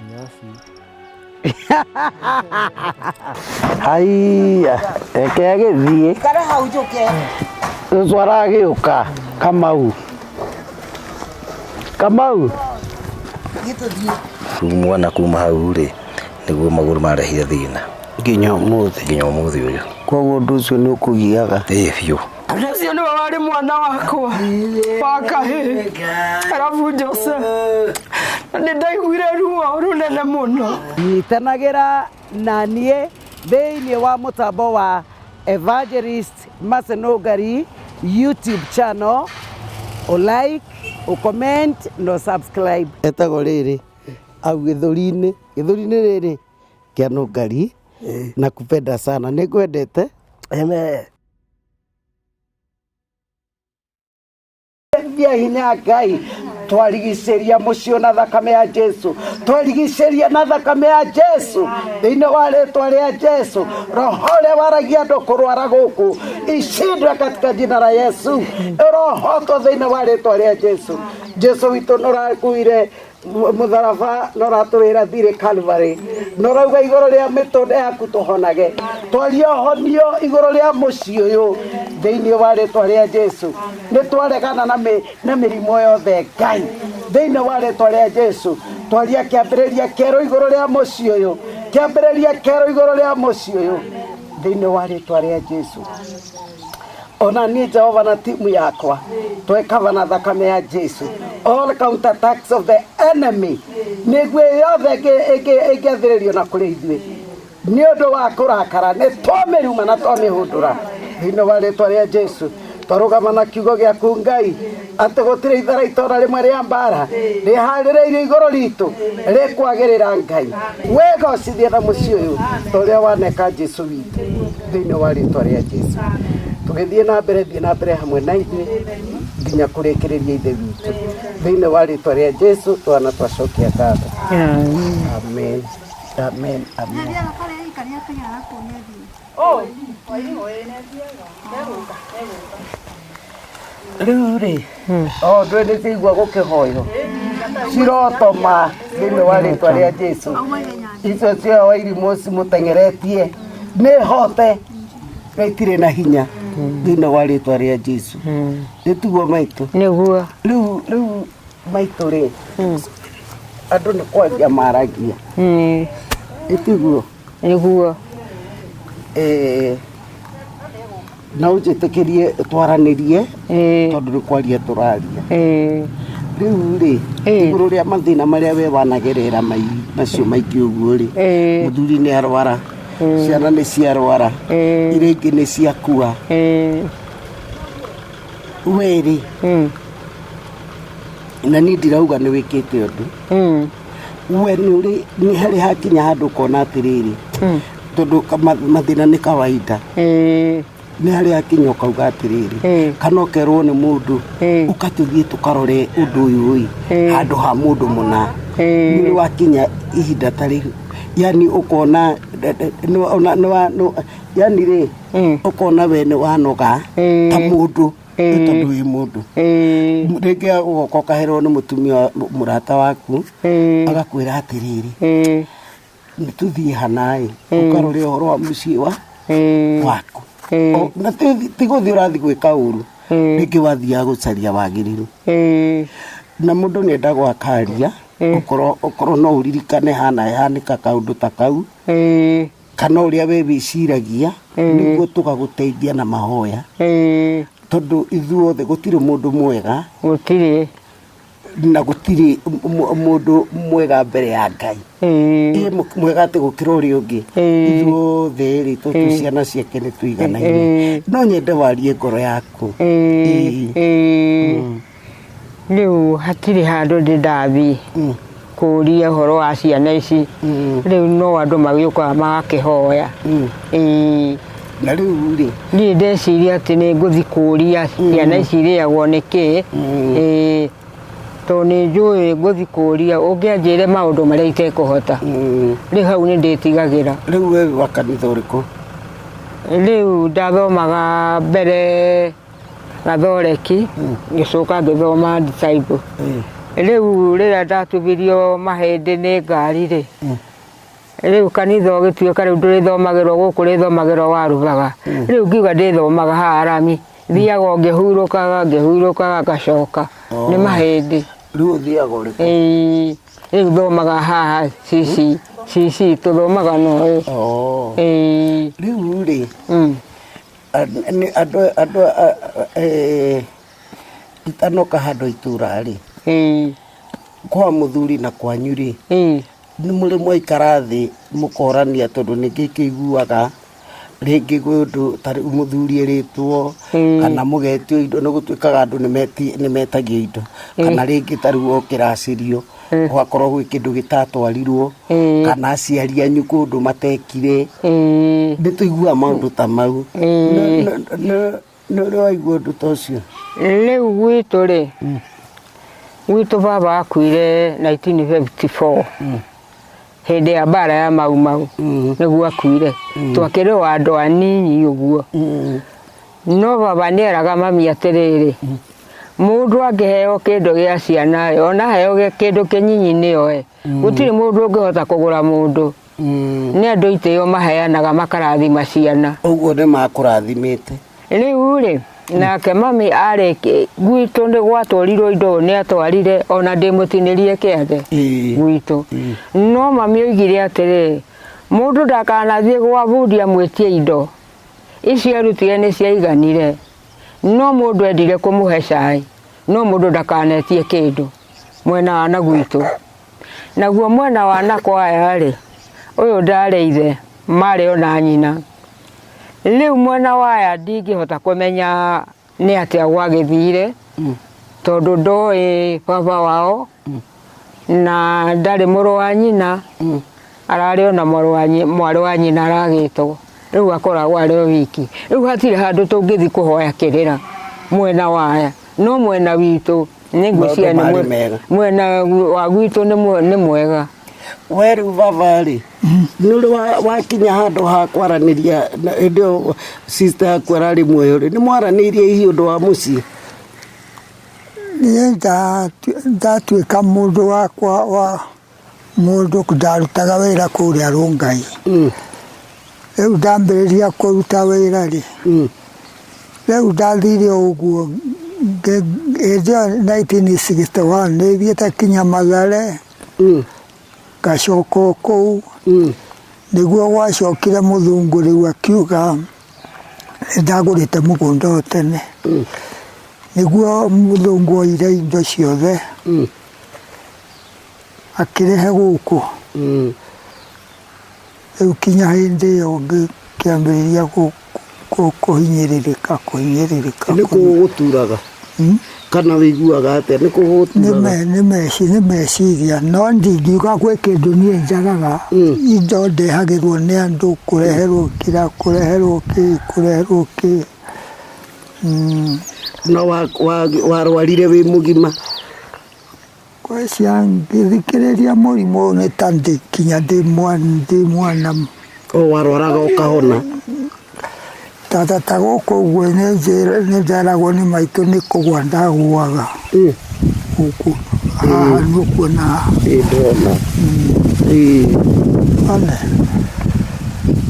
Nyasi. Haiya, reke agĩthiĩ. Ikara hau njũke. Cũcũ aragĩũka, Kamau. Kamau. Gĩtũthiĩ. Rĩu mwana kuma hau rĩ, nĩguo magũrũ marehire thĩna. Nginya ũmũthĩ. Nginya ũmũthĩ ũyũ. Koguo ũndũ ũcio nĩ ũkũgiaga? Ĩĩ biũ. Ũcio nĩwe warĩ mwana wakwa wa kahĩĩ, arabu Jose, na nĩ ndaiguire ruo rũnene mũno. Nyitanagĩra na niĩ thĩinĩ wa mũtambo wa Evangelist Mercy Nũngari YouTube channel, ũ like, ũ comment na ũ subscribe. Etagwo rĩrĩ au gĩthũri-inĩ, gĩthũri-inĩ rĩrĩ kĩa Nũngari, na kupenda sana, nĩ ngwendete. Amen. Thia hinya Ngai, twarigicĩria mũciĩ na thakame ya Jesu, twarigicĩria na thakame ya Jesu, thĩinĩ wa rĩtwa rĩa Jesu. Roho ũrĩa waragia andũ kũrwara gũkũ ishindwe katika jina la Yesu, ũrohotwo thĩinĩ wa rĩtwa rĩa Jesu. Jesu witũ nĩũrakuire mũtharaba na ũratũrĩra thirĩ Calvary, na ũrauga igũrũ rĩa mĩtũnda yaku tũhonage. Twaria ũhonio igũrũ rĩa mũciĩ ũyũ thĩinĩ wa rĩtwa rĩa Jesu. Nĩ twaregana na mĩrimũ yothe Ngai thĩinĩ wa rĩtwa rĩa Jesu. Twaria kĩambĩrĩria kĩerũ igũrũ rĩa mũciĩ ũyũ, kĩambĩrĩria kĩerũ igũrũ rĩa mũciĩ ũyũ thĩinĩ wa rĩtwa rĩa Jesu. Ona niĩ Jehova na timu yakwa twekava na thakame ya Jesu. All counter attacks of the enemy, mĩguĩ yothe ĩngĩathĩrĩrio na kũrĩ ithuĩ nĩ ũndũ wa kũrakara, nĩ twamĩruma na twamĩhũndũra thĩinĩ wa rĩtwa rĩa Jesu. Twarũgama na kiugo gĩaku Ngai atĩ gũtirĩ ithara itũra rĩmwe rĩa mbara rĩharĩrĩirio igũrũ ritũ rĩkwagĩrĩra Ngai. Wĩgocithie na mũciĩ ũyũ ta ũrĩa waneka Jesu witũ thĩinĩ wa rĩtwa rĩa Jesu. Tũgĩthiĩ na mbere, thiĩ na mbere hamwe na ithuĩ nginya kũrĩkĩrĩria ithe witũ thĩinĩ wa rĩtwa rĩa Jesu. Twana twacokia ngatho. Amen, amen, amen. Rĩu rĩ, o ndũĩ nĩ ciaigua gũkĩhoywo cirotoma thĩinĩ wa rĩtwa rĩa Jesu. Icio cia wairimũ cimũteng'eretie nĩ hote na itirĩ na hinya thĩinĩ wa rĩtwa rĩa Jesu. Nĩ tiguo maitũ? Nĩguo. Rĩu maitũ rĩ, andũ nĩ kwaria maragia. Nĩ tiguo? Nĩguo. Na ũnjĩtĩkĩrie twaranĩrie tondũ nĩ kwaria tũraria. Rĩu rĩ, igũrũ rĩa mathĩna marĩa we wanagerera macio maingĩ ũguo rĩ, mũthuri nĩ arwara, ciana nĩ ciarwara, iria ingĩ nĩ ciakua. We rĩ, na niĩ ndirauga nĩ wĩkĩte ũndũ, we nĩ ũrĩ nĩ harĩ hakinya handũ ũkona atĩrĩrĩ, tondũ mathĩna nĩ kawaida, nĩ harĩ hakinya ũkauga atĩrĩrĩ, kana ũkerwo nĩ mũndũ ũka tũthiĩ tũkarore ũndũ ũyũ ĩ handũ ha mũndũ mũna. Nĩ ũrĩ wakinya ihinda ta rĩu, yani ũkona yani rĩ, ũkona we nĩ wanoga ta mũndũ, tondũ wĩ mũndũ. Rĩngĩ ũgoka ũkaherwo nĩ mũtumia mũrata waku agakwĩra atĩrĩrĩ, nĩ tũthiĩ hanaĩ ũkarore ũhoro wa mũciĩ wa waku. Na ti gũthiĩ ũrathiĩ gwĩka ũru, rĩngĩ wathiaga gũcaria wagĩrĩru. Na mũndũ nĩ endagwo akaria, ũkorwo no ũririkane hana ĩhanĩka kaũndũ ta kau, kana ũrĩa we wĩciragia, nĩguo tũgagũteithia na mahoya. Tondũ ithuothe gũtirĩ mũndũ mwega, gũtirĩ, na gũtirĩ mũndũ mwega mbere ya Ngai. Ĩ mwega atĩ gũkĩra ũrĩa ũngĩ. Ithuothe rĩ, tondũ ciana ciake nĩ tũiganaine. No nyende warie ngoro yaku. Rĩu hatirĩ handũ ndĩ ndathiĩ. kũria ũhoro wa ciana ici rĩu no andũ magĩũkaga magakĩhoya. Ĩĩ. Na rĩu rĩ, Niĩ ndeciria atĩ nĩ ngũthi kũria ciana ici irĩagwo nĩ kĩ. Ĩĩ, tondũ nĩ njũĩ ngũthi kũria ũngĩ anjĩre maũndũ marĩa itekũhota. Rĩu hau nĩ ndĩtigagĩra. Rĩu we wa kanitha ũrĩkũ? Rĩu ndathomaga mbere gathoreki, ngĩcoka ngĩthoma disciple. Rĩu rĩrĩa ndatubirio mahĩndĩ nĩ ngari rĩ, rĩu kanitha ũgĩtuĩka rĩu ndũrĩthomagĩrwo gũkũ, rĩthomagĩrwo Warubaga. Rĩu ngiuga ndĩthomaga haha rami, thiaga o ngĩhurũkaga ngĩhurũkaga ngacoka nĩ mahĩndĩ. Rĩu ũthiaga ũrĩkũ? Ĩĩ, rĩu thomaga haha CC CC tũthomaga no ĩ. Ĩĩ. Rĩu rĩ, andũ andũ itanoka handũ itũra rĩ, kwa mũthuri na kwanyu rĩ, nĩ mũrĩ mwaikara thĩ mũkorania? Tondũ ningĩ ikĩiguaga rĩngĩ gwĩ ũndũ ta rĩu mũthuri ĩrĩtwo kana mũgetio indo, nĩ gũtuĩkaga andũ nĩ metagio indo, kana rĩngĩ ta rĩu okĩracĩrio gũgakorwo gwĩ kĩndũ gĩtatwarirwo, kana aciari anyu kũndũ matekire, nĩ tũiguaga maũndũ ta mau. Nĩ ũrĩ waigua ũndũ ta ũcio? Rĩu gwitũ rĩ, gwitũ baba akuire 1954 hĩndĩ ya mbara ya Mau Mau, nĩguo akuire. Twakĩrĩ o andũ anini ũguo, no baba nĩ eraga mami atĩrĩrĩ, mũndũ angĩheo kĩndũ gĩa ciana rĩ, ona aheo kĩndũ kĩnyinyi nĩoe, gũtirĩ mũndũ ũngĩhota kũgũra mũndũ. Nĩ andũ itĩo maheanaga makarathima ciana. Ũguo nĩ makũrathimĩte. Rĩu rĩ, nake mami arĩ gwitũ nĩ gwatwarirwo indo, nĩ atwarire ona ndĩmũtinĩrie kĩande gwitũ, no mami oigire atĩrĩrĩ, mũndũ ndakanathiĩ gwa bundi amwĩtie indo icio arutire nĩ ciaiganire, no mũndũ endire kũmũhe cai, no mũndũ ndakanetie kĩndũ mwena wa na gwitũ. Naguo mwena wa na kwaya rĩ, ũyũ ndarĩ ithe, marĩ ona nyina. Rĩu mwena wa aya ndingĩhota kũmenya nĩ atĩa gwagĩthire, tondũ ndoĩ baba wao na ndarĩ mũrũ wa nyina, ararĩ ona mwarĩ wa nyina aragĩtwo, rĩu akoragwo arĩ o wiki. Rĩu hatirĩ handũ tũngĩthiĩ kũhoya kĩrĩra mwena wa aya, no mwena witũ nĩ ngwĩciria Maũndũ nĩ marĩ mega. Mwena wa gwitũ nĩ mwega. We rĩu baba rĩ, nĩ ũrĩ wakinya handũ ha kwaranĩria na hĩndĩ ĩyo sister yaku ararĩ muoyo rĩ, nĩ mwaranĩirie hihi ũndũ wa mũciĩ? Niĩ ndatuĩka mũndũ wakwa wa mũndũ, ndarutaga wĩra kũrĩa Rũngai. Rĩu ndambĩrĩria kũruta wĩra rĩ, rĩu ndathire o ũguo hĩndĩ ĩyo 1961 nĩ thiĩte kinya Mathare, ngacoka o kũu, nĩguo gwacokire mũthũngũ rĩu akiuga nĩ ndagũrĩte mũgũnda o tene, nĩguo mũthũngũ oire indo ciothe akĩrehe gũkũ. Rĩu kinya hĩndĩ ĩyo ngĩambĩrĩria kũhinyĩrĩrĩka kũhinyĩrĩrĩka. Nĩ kũ gũgũturaga kana wĩiguaga atĩa? Nĩ kũ gũgũturaga? Nĩ meciria, no ndingiuga gwĩ kĩndũ niĩ njagaga. Indo ndehagĩrwo nĩ andũ, kũreherwo kĩra, kũreherwo kĩ, kũreherwo kĩ. Na warwarire wĩ mũgima? Ngwĩciria ngĩthikĩrĩria mũrimũ ũyũ nĩ ta ndĩ kinya ndĩ mwana. O warwaraga ũkahona? Ta gũkũ ũguo nĩ nderagwo nĩ maitũ nĩ kũgwa ndagũaga gũkũ haha, nĩ ũkuona haha. Ĩĩ, ndĩrona. One.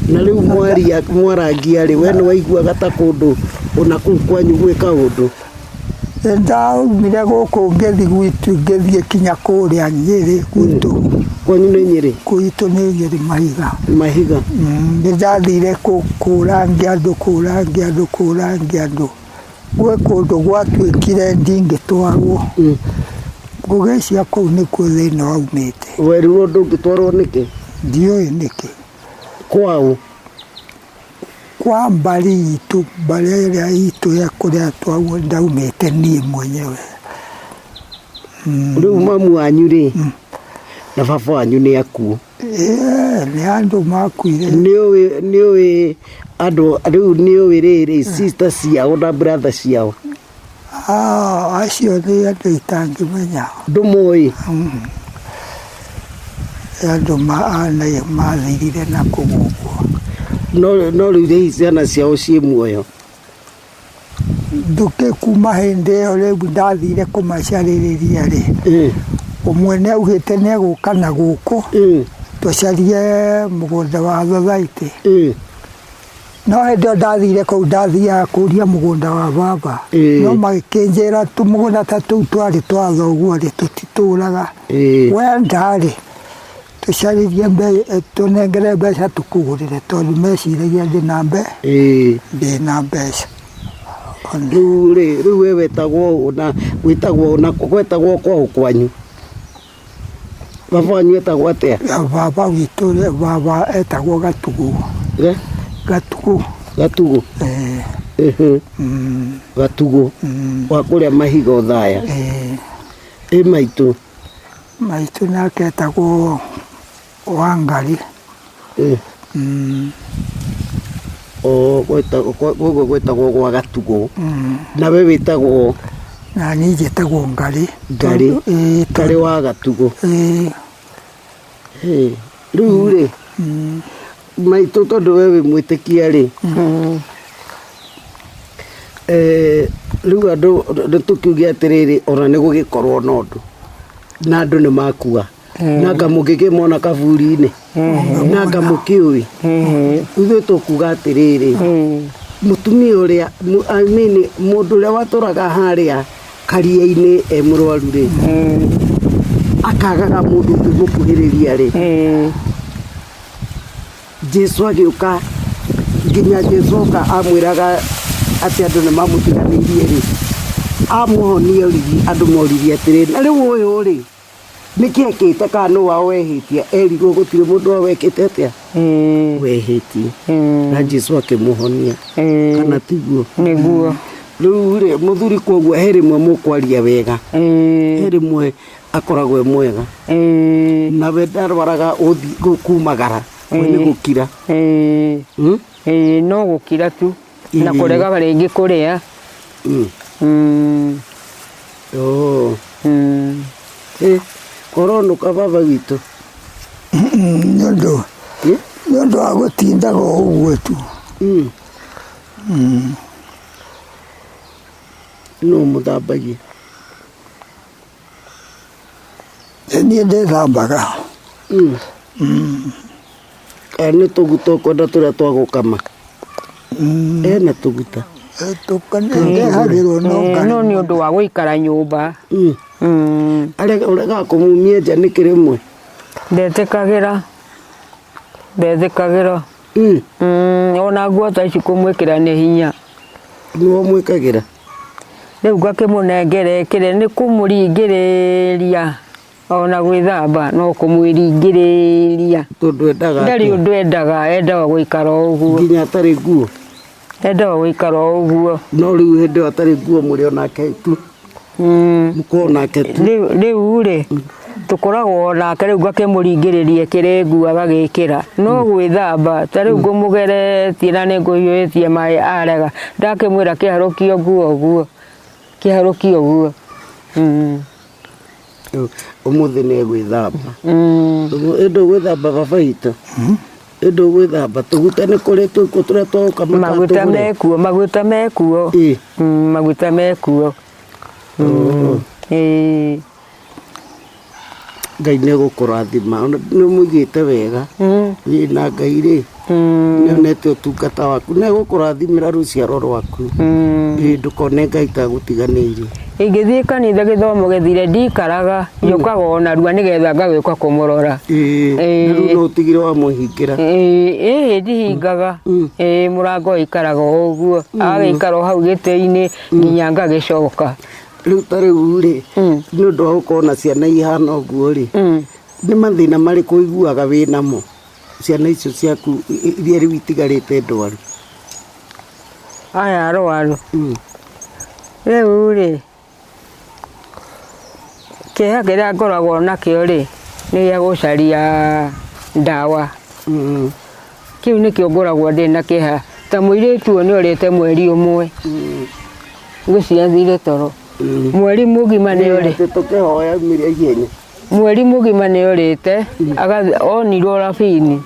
Na rĩu mwaria mwarangia rĩ, we nĩ waiguaga ta kũndũ ona kũu kwanyu gwĩ kaũndũ? Ndaumire gũkũ ngĩthiĩ gwitũ, ngĩthiĩ kinya kũrĩa Nyĩrĩ gwitũ. Kwanyu nĩ Nyĩrĩ? Gwitũ nĩ Nyĩrĩ Mahiga. Mahiga. Nĩ ndathire kũrangia andũ, kũrangia andũ, kũrangia andũ. Gwĩ kũndũ gwatuĩkire ndingĩtwarwo. Ngũgĩcia kũu nĩkuo thĩna waumĩte. Werirwo ndũngĩtwarwo nĩkĩ? Ndiũĩ nĩkĩ. Kwaũ? Kwa mbarĩ itũ, mbarĩ ĩrĩa itũ ya kũrĩa ndaumĩte niĩ mwenyewe. Rĩu mamu wanyu rĩ, Na baba wanyu nĩ akuo? Ĩĩ, nĩ andũ makuire. Nĩ ũĩ andũ rĩu, nĩ ũĩ rĩrĩ sister ciao na brother ciao? Ah, acio nĩ andũ itangĩmenya. Ndũmoĩ? Nĩ andũ mathirire na kũu ũguo. No rĩu hihi ciana ciao ciĩ muoyo? Ndũkĩ kuma hĩndĩ ĩyo rĩu ndathire kũmacarĩrĩria rĩ, ũmwe nĩ augĩte nĩ egũka na gũkũ tũcarie mũgũnda wa thothaitĩ. No hĩndĩ ĩyo ndathire kũu ndathiaga kũria mũgũnda wa baba, no magĩkĩnjĩra tũmũgũnda ta tũu twarĩ twa thoguo rĩ, tũtitũraga. Wenda rĩ, tũcarĩrie tũnengere mbeca tũkũgũrĩre tondũ meciragia ndĩna ndĩna mbeca. Rĩu rĩ, rĩu we wetagwo ũ na wĩtagwo ũ na gwetagwo kwaũ kwanyu? Baba wanyu etagwo atĩa? Baba witũ rĩ, baba etagwo Gatugu. Gatugu. Gatugu. Ĩĩ. Gatugu. Wa kũrĩa mahiga Othaya. Ĩĩ. Ĩ maitũ? Maitũ nake etagwo Wangari. O koguo gwĩtagwo gwa Gatugũ. Nawe wĩtagwo? Na niĩ njĩtagwo Ngarĩ. Ngarĩ. Ngarĩ wa Gatugũ. Rĩu rĩ, maitũ tondũ we wĩ mwĩtĩkia rĩ, rĩu andũ nĩ tũkiuge atĩrĩrĩ, ona nĩ gũgĩkorwo na ũndũ, na andũ nĩ makua. Na anga mũngĩkĩmona kaburi-inĩ, na anga mũkĩũĩ. Ithuĩ tũkuga atĩrĩrĩ, mũtumia ũrĩa, I mean mũndũ ũrĩa watũraga harĩa karia-inĩ e mũrwaru rĩ, akagaga mũndũ ũngĩmũkuhĩrĩria rĩ, Jesu agĩũka, nginya Jesu oka amwĩraga atĩ andũ nĩ mamũtiganĩirie rĩ, amũhonia rigi andũ moririe atĩrĩrĩ, na rĩu ũyũ rĩ, nĩkĩ ekĩte kana nũ wao wehĩtie? Erirwo gũtirĩ mũndũ wao wekĩte atĩa? Wehĩtie. Na Jesu akĩmũhonia. Kana tiguo? Nĩguo. Rĩu rĩ, mũthuri koguo he rĩmwe mũkwaria wega, he rĩmwe akoragwo e mwega. Nawe ndarwaraga ũthi kumagara, we nĩ gũkira. Ĩĩ, no gũkira tu na kũrega rĩngĩ kũrĩa. Oh. Koronũka baba witũ. Nĩ ũndũ nĩ ũndũ wa gũtindaga o ũguo tu. Nũ ũmũthambagia? Nĩ niĩ ndĩthambaga. Kana nĩ tũguta ũkwenda tũrĩa twa gũkama? Ena tũguta. Ndehagĩrwo no Eh, no nĩ ũndũ wa gũikara nyũmba. Ũregaga kũmumia nja nĩkĩ rĩmwe? Ndetĩkagĩra. Ndetĩkagĩra. Ona nguo ta ici kũmwĩkĩra nĩ hinya. Nĩwe ũmwĩkagĩra? Rĩu ngakĩmũnengera ekĩre nĩ kũmũringĩrĩria ona gwĩthamba no kũmwĩringĩrĩria. Tondũ endaga Ndarĩ ũndũ endaga, endaga gũikara o ũguo. Nginya atarĩ nguo? Endaga gũikara o ũguo. No rĩu hĩndĩ ĩyo atarĩ nguo mũrĩ o nake tu? Mũkorwo nake tu? Rĩu rĩ, tũkoragwo nake rĩu ngakĩmũringĩrĩria ekĩre nguo agagĩkĩra. No gwĩthamba, ta rĩu ngũmũgeretie na nĩ ngũhiũhĩtie maĩ arega, ndakĩmwĩra kĩharũkio nguo ũguo, kĩharũkio ũguo. Ũmũthĩ nĩ egwĩthamba. Ĩ ndũgwĩthamba baba witũ? Ĩ ndũgwĩthamba? Tũguta nĩ kũrĩ twĩkuo tũrĩa twa gũkama kana Maguta tũgũre? mekuo, maguta mekuo. Maguta mekuo. Ĩĩ. Ngai nĩ egũkũrathima nĩ ũmũigĩte wega Ĩĩ, na Ngai rĩ nĩ onete ũtungata waku nĩ egũkũrathimĩra rũciaro rwaku. Ĩĩ, ndũkone Ngai ta agũtiganĩirie. Ingĩthiĩ kanitha gĩthomo gĩthire ndikaraga njũkaga o narua nĩgetha ngagĩũka kũmũrora. Ĩĩ, na rĩu no ũtigire wamũhingĩra. Ĩĩ ndihingaga. Ĩĩ mũrango ũikaraga o ũguo agagĩikara o hau gĩtĩ-inĩ nginya ngagĩcoka. Rĩu ta rĩu rĩ, nĩ ũndũ wa gũkorwo na ciana ihana ũguo rĩ, nĩ mathĩna marĩkũ ũiguaga wĩ namo ciana icio ciaku iria rĩu itigarĩte ndwaru? Aya arwaru? Rĩu rĩ, kĩeha kĩrĩa ngoragwo nakĩo rĩ, Nĩ gĩa gũcaria ndawa. Kĩu nĩkĩo ngoragwo ndĩ na kĩeha. Ta mũirĩtu ũyũ nĩ orĩte mweri ũmwe. Ngwĩciria athire toro. Mweri mũgima nĩ orĩ. Tũkĩhoya aumire ihenya. Mweri mũgima nĩ orĩte, onirwo rabini.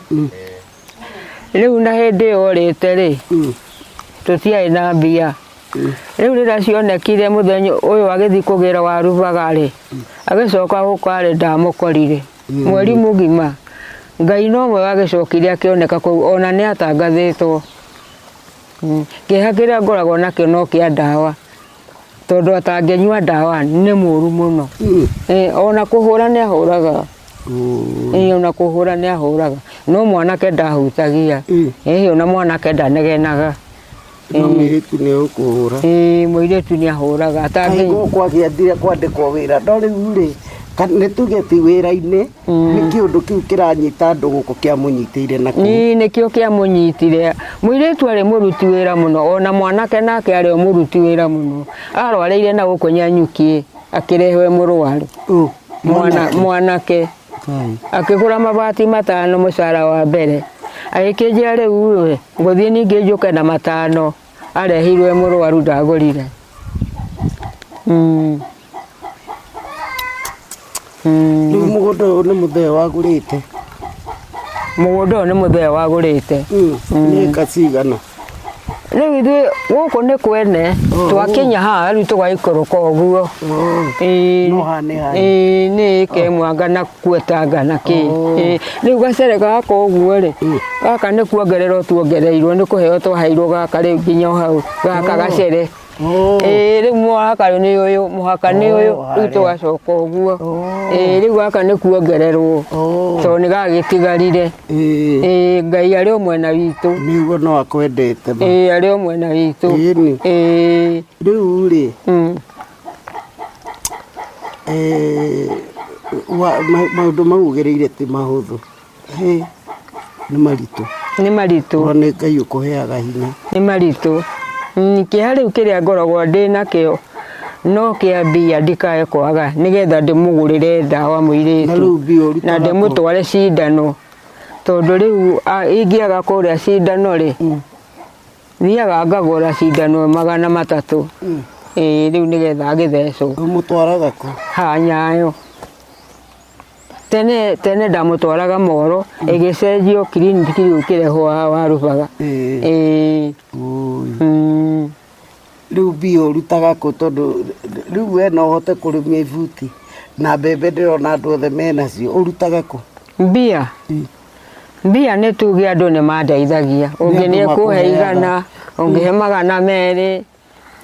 Rĩu na hĩndĩ ĩyo orĩte rĩ, tũtiarĩ na mbia. Rĩu rĩrĩa cionekire mũthenya ũyũ agĩthiĩ kũgĩra warubaga rĩ, agĩcoka gũka rĩ, ndamũkorire. Mweri mũgima. Ngai nowe wagĩcokire akĩoneka kũu, ona nĩ atangathĩtwo. Kĩeha kĩrĩa ngoragwo nakĩo no kĩa ndawa, tondũ atangĩnyua ndawa nĩ mũru mũno. Ona kũhũra nĩ ahũraga. Ona kũhũra nĩ ahũraga. No mwanake ndahutagia. Ona mwanake ndanegenaga. No mũirĩtu nĩ ũkũhũra. Ĩĩ mũirĩtu nĩ ahũraga. Kaĩ gũkũ agĩathire kwandĩkwo wĩra no rĩu rĩ nĩ tuge ti wĩra-inĩ nĩ kĩũndũ kĩu kĩranyita andũ gũkũ kĩamũnyitĩire na kũu. Ĩĩ nĩkĩo kĩamũnyitire. Mũirĩtu arĩ mũruti wĩra mũno ona mwanake nake arĩ o mũruti wĩra mũno. Arwarĩire na gũkũ Nyanyuki akĩrehwo e mũrwaru. Mwanake. Akĩgũra mabati matano mũcara wa mbere. Agĩkĩnjĩra rĩu rĩ, ngũthiĩ ningĩ njũke na matano. Arehirwo e mũrwaru ndagũrire. Rĩu mũgũnda ũyũ nĩ mũthee wagũrĩte? Mũgũnda ũyũ nĩ mũthee wagũrĩte. Nĩ ĩka cigana? Rĩu ithuĩ gũkũ nĩ kwene, twakinya haha rĩu tũgaikũrũka ũguo. Ĩĩ No haha nĩ hanyu. ĩĩ nĩ ĩka ĩmwe anga na kuotanga na kĩ. Ĩĩ rĩu gacere gaka ũguo rĩ, gaka nĩ kuongererwo tuongereirwo nĩ kũheo twaheirwo gaka rĩu nginya o hau gaka gacere. Ĩĩ rĩu mũhaka nĩ ũyũ, mũhaka nĩ ũyũ, rĩu tũgacoka ũguo. Ĩĩ rĩu gaka nĩ kuongererwo tondũ nĩ gagĩtigarire. Ĩĩ Ngai arĩ o mwena witũ. Nĩguo no akwendete ma. Ĩĩ arĩ o mwena witũ. Ĩni. Ĩĩ. Rĩu rĩ, maũndũ mau ũgereire ti mahũthũ. Hĩ, nĩ maritũ. Nĩ maritũ. No nĩ Ngai ũkũheaga hinya. Nĩ maritũ. Kĩeha rĩu kĩrĩa ngoragwo ndĩ nakĩo no kĩa mbia ndikae kwaga nĩgetha ndĩmũgũrĩre ndawa mũirĩtu Na rĩu mbia ũrutaga na kũ? ndĩmũtware cindano tondũ rĩu ingĩaga kũrĩa cindano rĩ thiaga ngagũra cindano 300 ĩĩ rĩu nĩgetha agĩthecwo. Ũmũtwaraga kũ? Haha Nyayo. Tene tene ndamũtwaraga Moro ĩgĩcenjio kiriniki rĩu ĩkĩrehwo haha Warubaga. Ĩĩ. Rĩu mbia ũrutaga kũ tondũ rĩu we no ũhote kũrĩmia ibuti na mbembe ndĩrona andũ othe menacio ũrutaga kũ? Mbia? Mbia nĩ tuge andũ nĩ mandeithagia ũngĩ nĩ ekũhe 100 ũngĩhe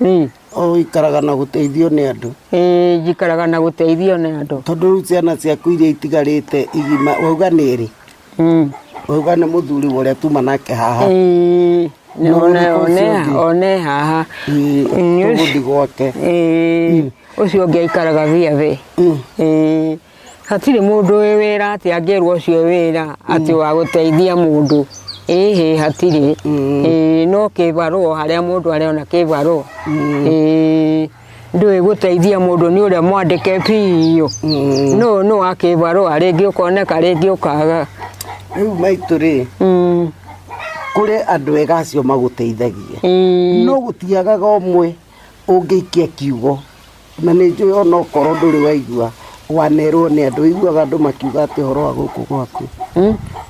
200. Ũikaraga na gũteithio nĩ andũ? Ĩĩ njikaraga na gũteithio nĩ andũ. Tondũ rĩu ciana ciaku iria itigarĩte igima wauga nĩ erĩ? Wauga nĩ mũthuri ũrĩa tuma nake haha? Ĩĩ one haha. Tũgũthiĩ gwake. Ĩĩ ũcio ũngĩ aikaraga Viavi. Ĩĩ hatirĩ mũndũ wĩ wĩra atĩ angĩrwo ũcio wĩra atĩ wa gũteithia mũndũ. Ĩhĩ hatirĩ. Ĩĩ no kĩbarũa harĩa mũndũ arĩona kĩbarũa. Ĩĩ ndũĩ gũteithia mũndũ nĩ ũrĩa mwandĩke biũ. No no wa kĩbarũa rĩngĩ ũkoneka rĩngĩ ũkaga. Rĩu maitũ rĩ, kũrĩ andũ ega acio magũteithagia. No gũtiagaga ũmwe ũngĩikia kiugo na nĩ njũĩ ona okorwo ndũrĩ waigua wanerwo nĩ andũ ũiguaga andũ makiuga atĩ ũhoro wa gũkũ gwaku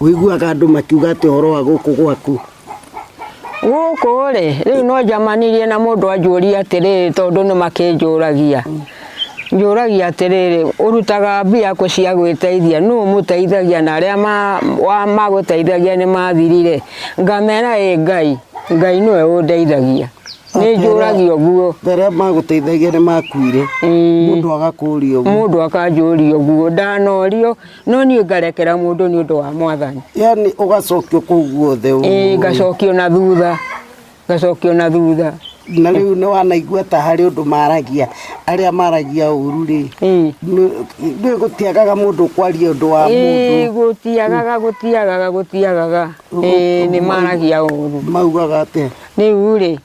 ũiguaga andũ makiuga atĩ ũhoro wa gũkũ gwaku Gũkũ rĩ, rĩu no njamanirie na mũndũ anjũrie atĩrĩrĩ tondũ nĩ makĩnjũragia. Njũragia atĩrĩrĩ, ũrutaga mbia kũ cia gwĩteithia? Nũ ũmũteithagia na arĩa magũteithagia nĩ mathirire? Ngamera ĩ Ngai, Ngai nĩwe ũndeithagia. Nĩ njũragia ũguo. Arĩa magũteithagia nĩ makuire. Mũndũ agakũria ũguo. Mũndũ akanjũria ũguo. Ndanorio, no niĩ ngarekera mũndũ nĩ ũndũ wa Mwathani. Yaani ũgacokio kũu guothe ũguo. Ĩĩ, ngacokio na thutha. Ngacokio na thutha. Na rĩu nĩ wanaigua ta harĩ ũndũ maragia, arĩa maragia ũru rĩ, nĩ gũtiagaga mũndũ ũkwaria ũndũ wa mũndũ. Ĩĩ, gũtiagaga, gũtiagaga, gũtiagaga. Ĩĩ, nĩ maragia ũru. Maugaga atĩa? Rĩu rĩ,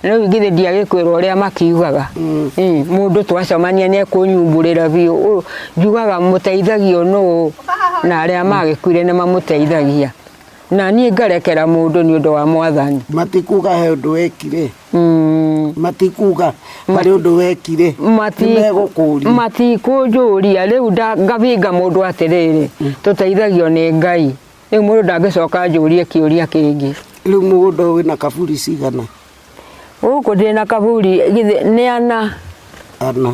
Rĩu githĩ ndiagĩkwĩrwo ũrĩa makiugaga. Mũndũ twacemania nĩ ekũnyumbũrĩra biũ. Njugaga mũteithagio nũ na arĩa magĩkuire nĩ mamũteithagia. Na niĩ ngarekera mũndũ nĩ ũndũ wa Mwathani. Matikuga he ũndũ wekire. Matikuga harĩ ũndũ wekire. Nĩmegũkũria. Matikũnjũria rĩu ngabinga mũndũ atĩrĩrĩ, tũteithagio nĩ Ngai. Rĩu mũndũ ndangĩcoka anjũrie kĩũria kĩngĩ. Rĩu mũgũnda ũyũ wĩna kaburi cigana? Gũkũ ndĩna kaburi githĩ nĩ ana. Ana.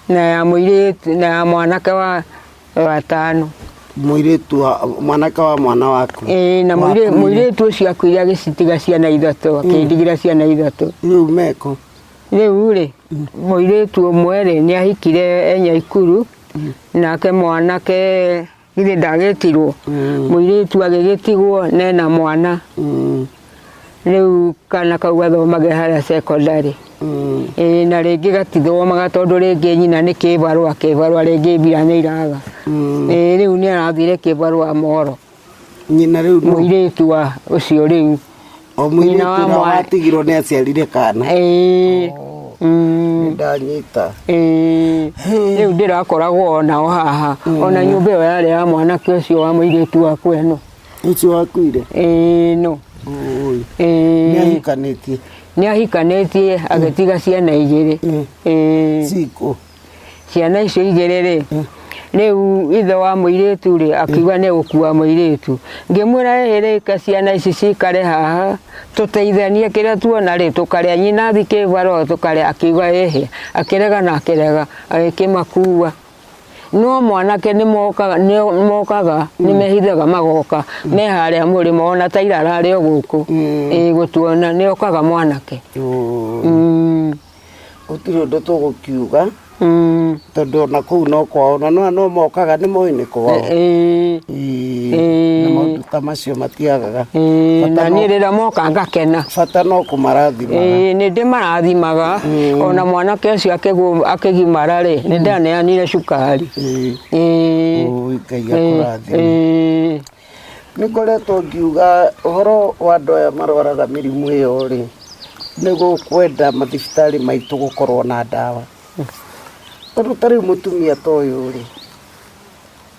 Na ya mũirĩtu na ya mwanake wa watano. Mũirĩtu wa mwanake wa mwana waku. Ĩĩ na mũirĩtu ũcio akuire agĩcitiga ciana ithatũ, akĩndigĩra ciana ithatũ. Rĩu meko? Rĩu rĩ, mũirĩtu ũmwe rĩ nĩ ahikire e Nyaikuru, nake mwanake githĩ ndagĩtirwo mũirĩtu agĩgĩtigwo nena mwana rĩu kana kau gathomage harĩa secondary ĩĩ na rĩngĩ gatithomaga tondũ rĩngĩ nyina nĩ kĩbarũa kĩbarũa rĩngĩ mbira nĩ iraga ĩĩ rĩu nĩ arathire kĩbarũa moro nyina rĩu nũ? mũirĩtu wa ũcio rĩu o Nyina mũirĩtu wa ũrĩa mwana. watigirwo nĩ aciarire kana ĩĩ ndanyita ĩĩ rĩu ndĩrakoragwo onao haha ona nyũmba ĩyo yarĩ ya mwanake ũcio wa mũirĩtu wakwa ĩno ũcio wakuire ĩĩ no ĩĩ nĩ ahikanĩtie nĩ ahikanĩtie agĩtiga ciana igĩrĩ ĩĩ cikũ ciana icio igĩrĩ rĩ rĩu ithe wa mũirĩtu rĩ akiuga nĩ gũkua mũirĩtu ngĩmwĩra ĩhĩrĩka ciana ici cikare haha tũteithanie kĩrĩa tuona rĩ tũkarĩa nyina athi kĩbarũa tũkarĩa akiuga ĩhĩ akĩrega na akĩrega agĩkĩmakua no mwanake nĩ mokaga nĩ mokaga nĩ mehithaga magoka me harĩa mũrĩmo ona ta ira ararĩ o gũkũ ĩĩ gũtuona nĩ okaga mwanake Gũtirĩ ũndũ tũgũkiuga tondũ ona kũu no kwao na no no mokaga nĩ moĩ nĩ kwao Ĩĩ, na maũndũ ta macio matiagaga Bata na no- niĩ rĩrĩa moka ngakena bata no kũmarathimaga Ĩĩ, nĩ ndĩmarathimaga ona mwanake ũcio akĩgimara rĩ nĩ ndaneanire cukari Ĩĩ. Ũi, Ngai akũrathime. Nĩ ngoretwo ngiuga ũhoro wa andũ aya marwaraga mĩrimũ ĩyo rĩ, nĩ gũkwenda mathibitarĩ maitũ gũkorwo na ndawa. Tondũ ta rĩu mũtumia ta ũyũ rĩ,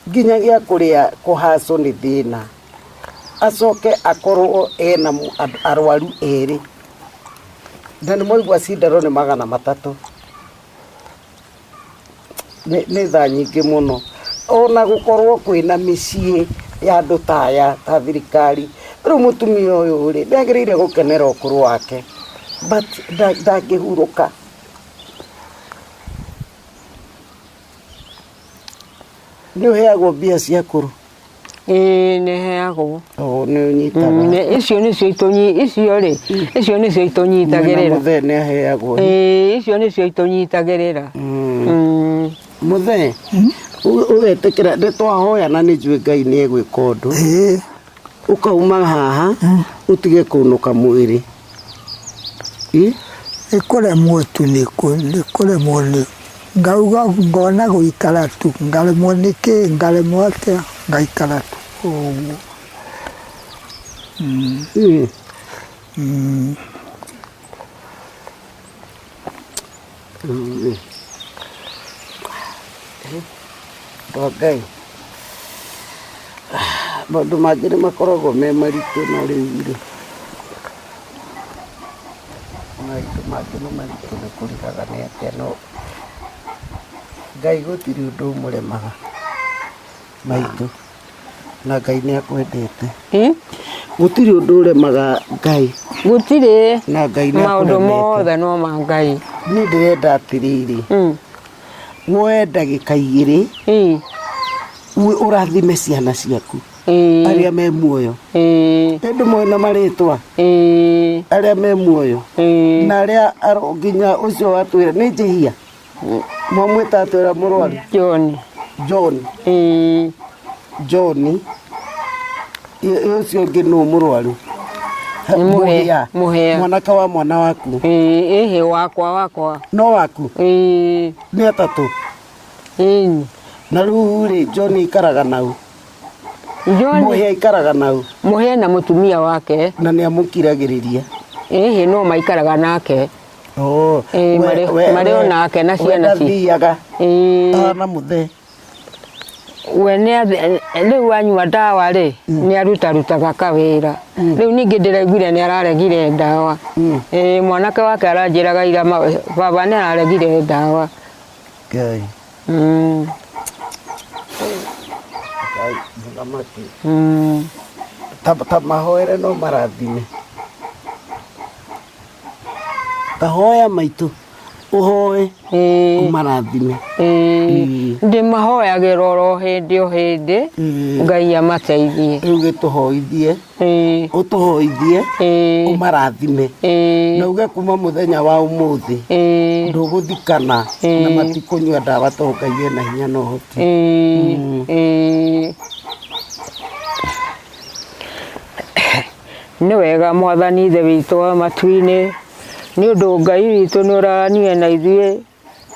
nginya gĩa kũrĩa kũhacwo nĩ thĩna, acoke akorwo ena arwaru erĩ, na nĩ mwaigua cindano nĩ 300. Nĩ thaa nyingĩ mũno. Ona gũkorwo kwĩna mĩciĩ ya andũ ta aya ta thirikari, rĩu mũtumia ũyũ rĩ, nĩ agĩrĩire gũkenera ũkũrũ wake, but ndangĩhurũka. Nĩ ũheagwo mbia cia akũrũ? Ĩĩ nĩ heagwo. O nĩ ũnyitaga. Icio nĩcio itũnyi icio rĩ icio nĩcio itũnyitagĩrĩra. Mũthee nĩ aheagwo. Ĩĩ icio nĩcio itũnyitagĩrĩra. Mũthee ũgetĩkĩra nĩ twahoya na nĩ njũĩ Ngai nĩ egwĩka ũndũ. Ũkauma haha ũtige kũnũka mwĩrĩ. Nĩ kũremwo tu nĩ kũremwo nĩ ngauga ngona gũikara tu ngaremwo nĩ kĩ ngaremwo atĩa ngaikara tu o ũguo. Andũ a Ngai, maũndũ mangĩ nĩ makoragwo me maritũ no rĩu rĩ, maũndũ mangĩ nĩ maritũ nĩ kũrigaga nĩ atĩa no Ngai gũtirĩ ũndũ ũmũremaga maitũ na Ngai nĩ akwendete. Gũtirĩ ũndũ ũremaga Ngai. Gũtirĩ. Na Ngai nĩ Maũndũ akũremete. mothe no ma Ngai. Niĩ ndĩrenda atĩrĩrĩ, woe ndagĩka igĩrĩ ũrathime ciana ciaku arĩa me muoyo ĩndĩ moĩ na marĩtwa arĩa me muoyo na arĩa nginya ũcio watwĩra nĩ njĩhia mwamwĩta atwĩra mũrwaru John John John ũcio ũngĩ nũ mũrwaru Mũhĩa Mũhĩa mwanake wa mwana waku ĩhĩ wakwa wakwa no waku nĩ atatũ na rĩu rĩ John aikaraga nau John Mũhĩa aikaraga nau Mũhĩa na mũtumia wake na nĩ amũkiragĩrĩria Ĩhĩ no maikaraga nake. Oh, Ĩĩ, marĩ o nake na we ciana ndathiaga Ĩĩ. Na mũthee. We nĩ rĩu anyua ndawa rĩ, nĩ arutarutaga kawĩra. Rĩu ningĩ ndĩraiguire nĩ araregire ndawa. Ĩĩ, mwanake wake aranjĩraga ira baba nĩ araregire ndawa. Ngai. Ngai mũthamaki. Ta mahoere no marathime. Ta hoya maitũ ũhoe ũmarathime. Ndĩmahoyagĩra oro hĩndĩ o hĩndĩ Ngai amateithie. Rĩu gĩtũhoithie ũtũhoithie ũmarathime na uge kuma mũthenya wa ũmũthĩ ndũgũthikana na matikũnyua ndawa tondũ Ngai ena hinya na ũhoti. Nĩ wega Mwathani Ithe witũ wa matu-inĩ, nĩ ũndũ Ngai witũ nĩ ũraranire na ithuĩ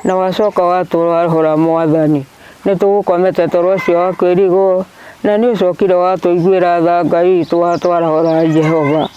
na wacoka watũrahũra Mwathani. Nĩ tũgũkomete toro ũcio wa kwĩrigwo na nĩ ũcokire watũiguĩra tha Ngai witũ watwarahũra Jehova.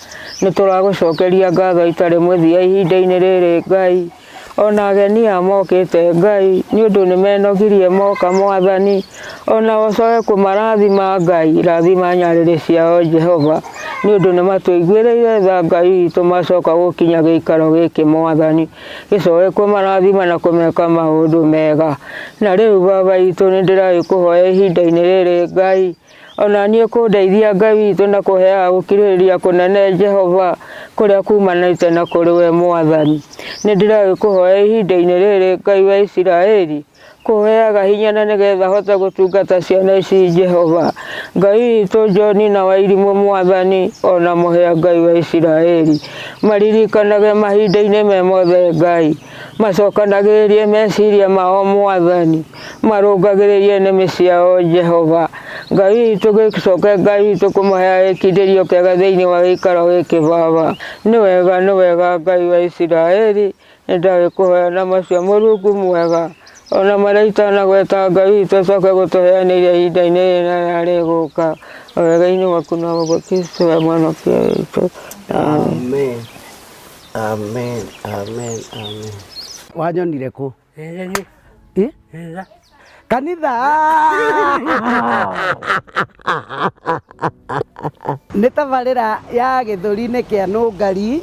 Nĩ tũragũcokeria ngatho itarĩ mũthia ihinda-inĩ rĩrĩ Ngai. Ona ageni aya mokĩte Ngai nĩ ũndũ nĩ menogirie moka Mwathani, ona ũcoke kũmarathima Ngai, rathima nyarĩrĩ ciao Jehova, nĩ ũndũ nĩ matũiguĩrĩire tha Ngai witũ macoka gũkinya gĩikaro gĩkĩ Mwathani, gĩcoke kũmarathima na kũmeka maũndũ mega. Na rĩu Baba witũ nĩ ndĩragĩkũhoya ihinda-inĩ rĩrĩ Ngai, ona niĩ kũndeithia Ngai witũ na kũheaga gũkirĩrĩria kũnene Jehova kũrĩa kumanĩte na kũrĩ we Mwathani. Nĩ ndĩragĩkũhoya ihinda-inĩ rĩrĩ Ngai wa Isiraeli, kũheaga hinya na nĩgetha hote gũtungata ciana ici Jehova. Ngai witũ John na Wairimũ Mwathani, ona mũhea Ngai wa Isiraeli, maririkanage mahinda-inĩ me mothe Ngai, macokanagĩrĩrie meciria mao Mwathani, marũngagĩrĩrie nĩmĩ ciao Jehova. Ngai witũ gĩcoke Ngai witũ kũmũhea gĩkindĩrio kĩega thĩinĩ wa gĩikaro gĩkĩ Baba. Nĩ wega nĩ wega Ngai wa Isiraeli, nĩ ndagĩkũhoya na macio Mũrungu mwega, ona marĩa itanagweta Ngai witũ ũcoke gũtũheanĩria ihinda-inĩ rĩrĩa rĩgũka, wega-inĩ waku na ũguo Kristo we Mwonokia witũ. Amen. Amen. Amen. Amen. Wanyonire kũ? Ĩ? Kanitha. Nĩ tabarĩra ya gĩthũri-inĩ kĩa Nũngari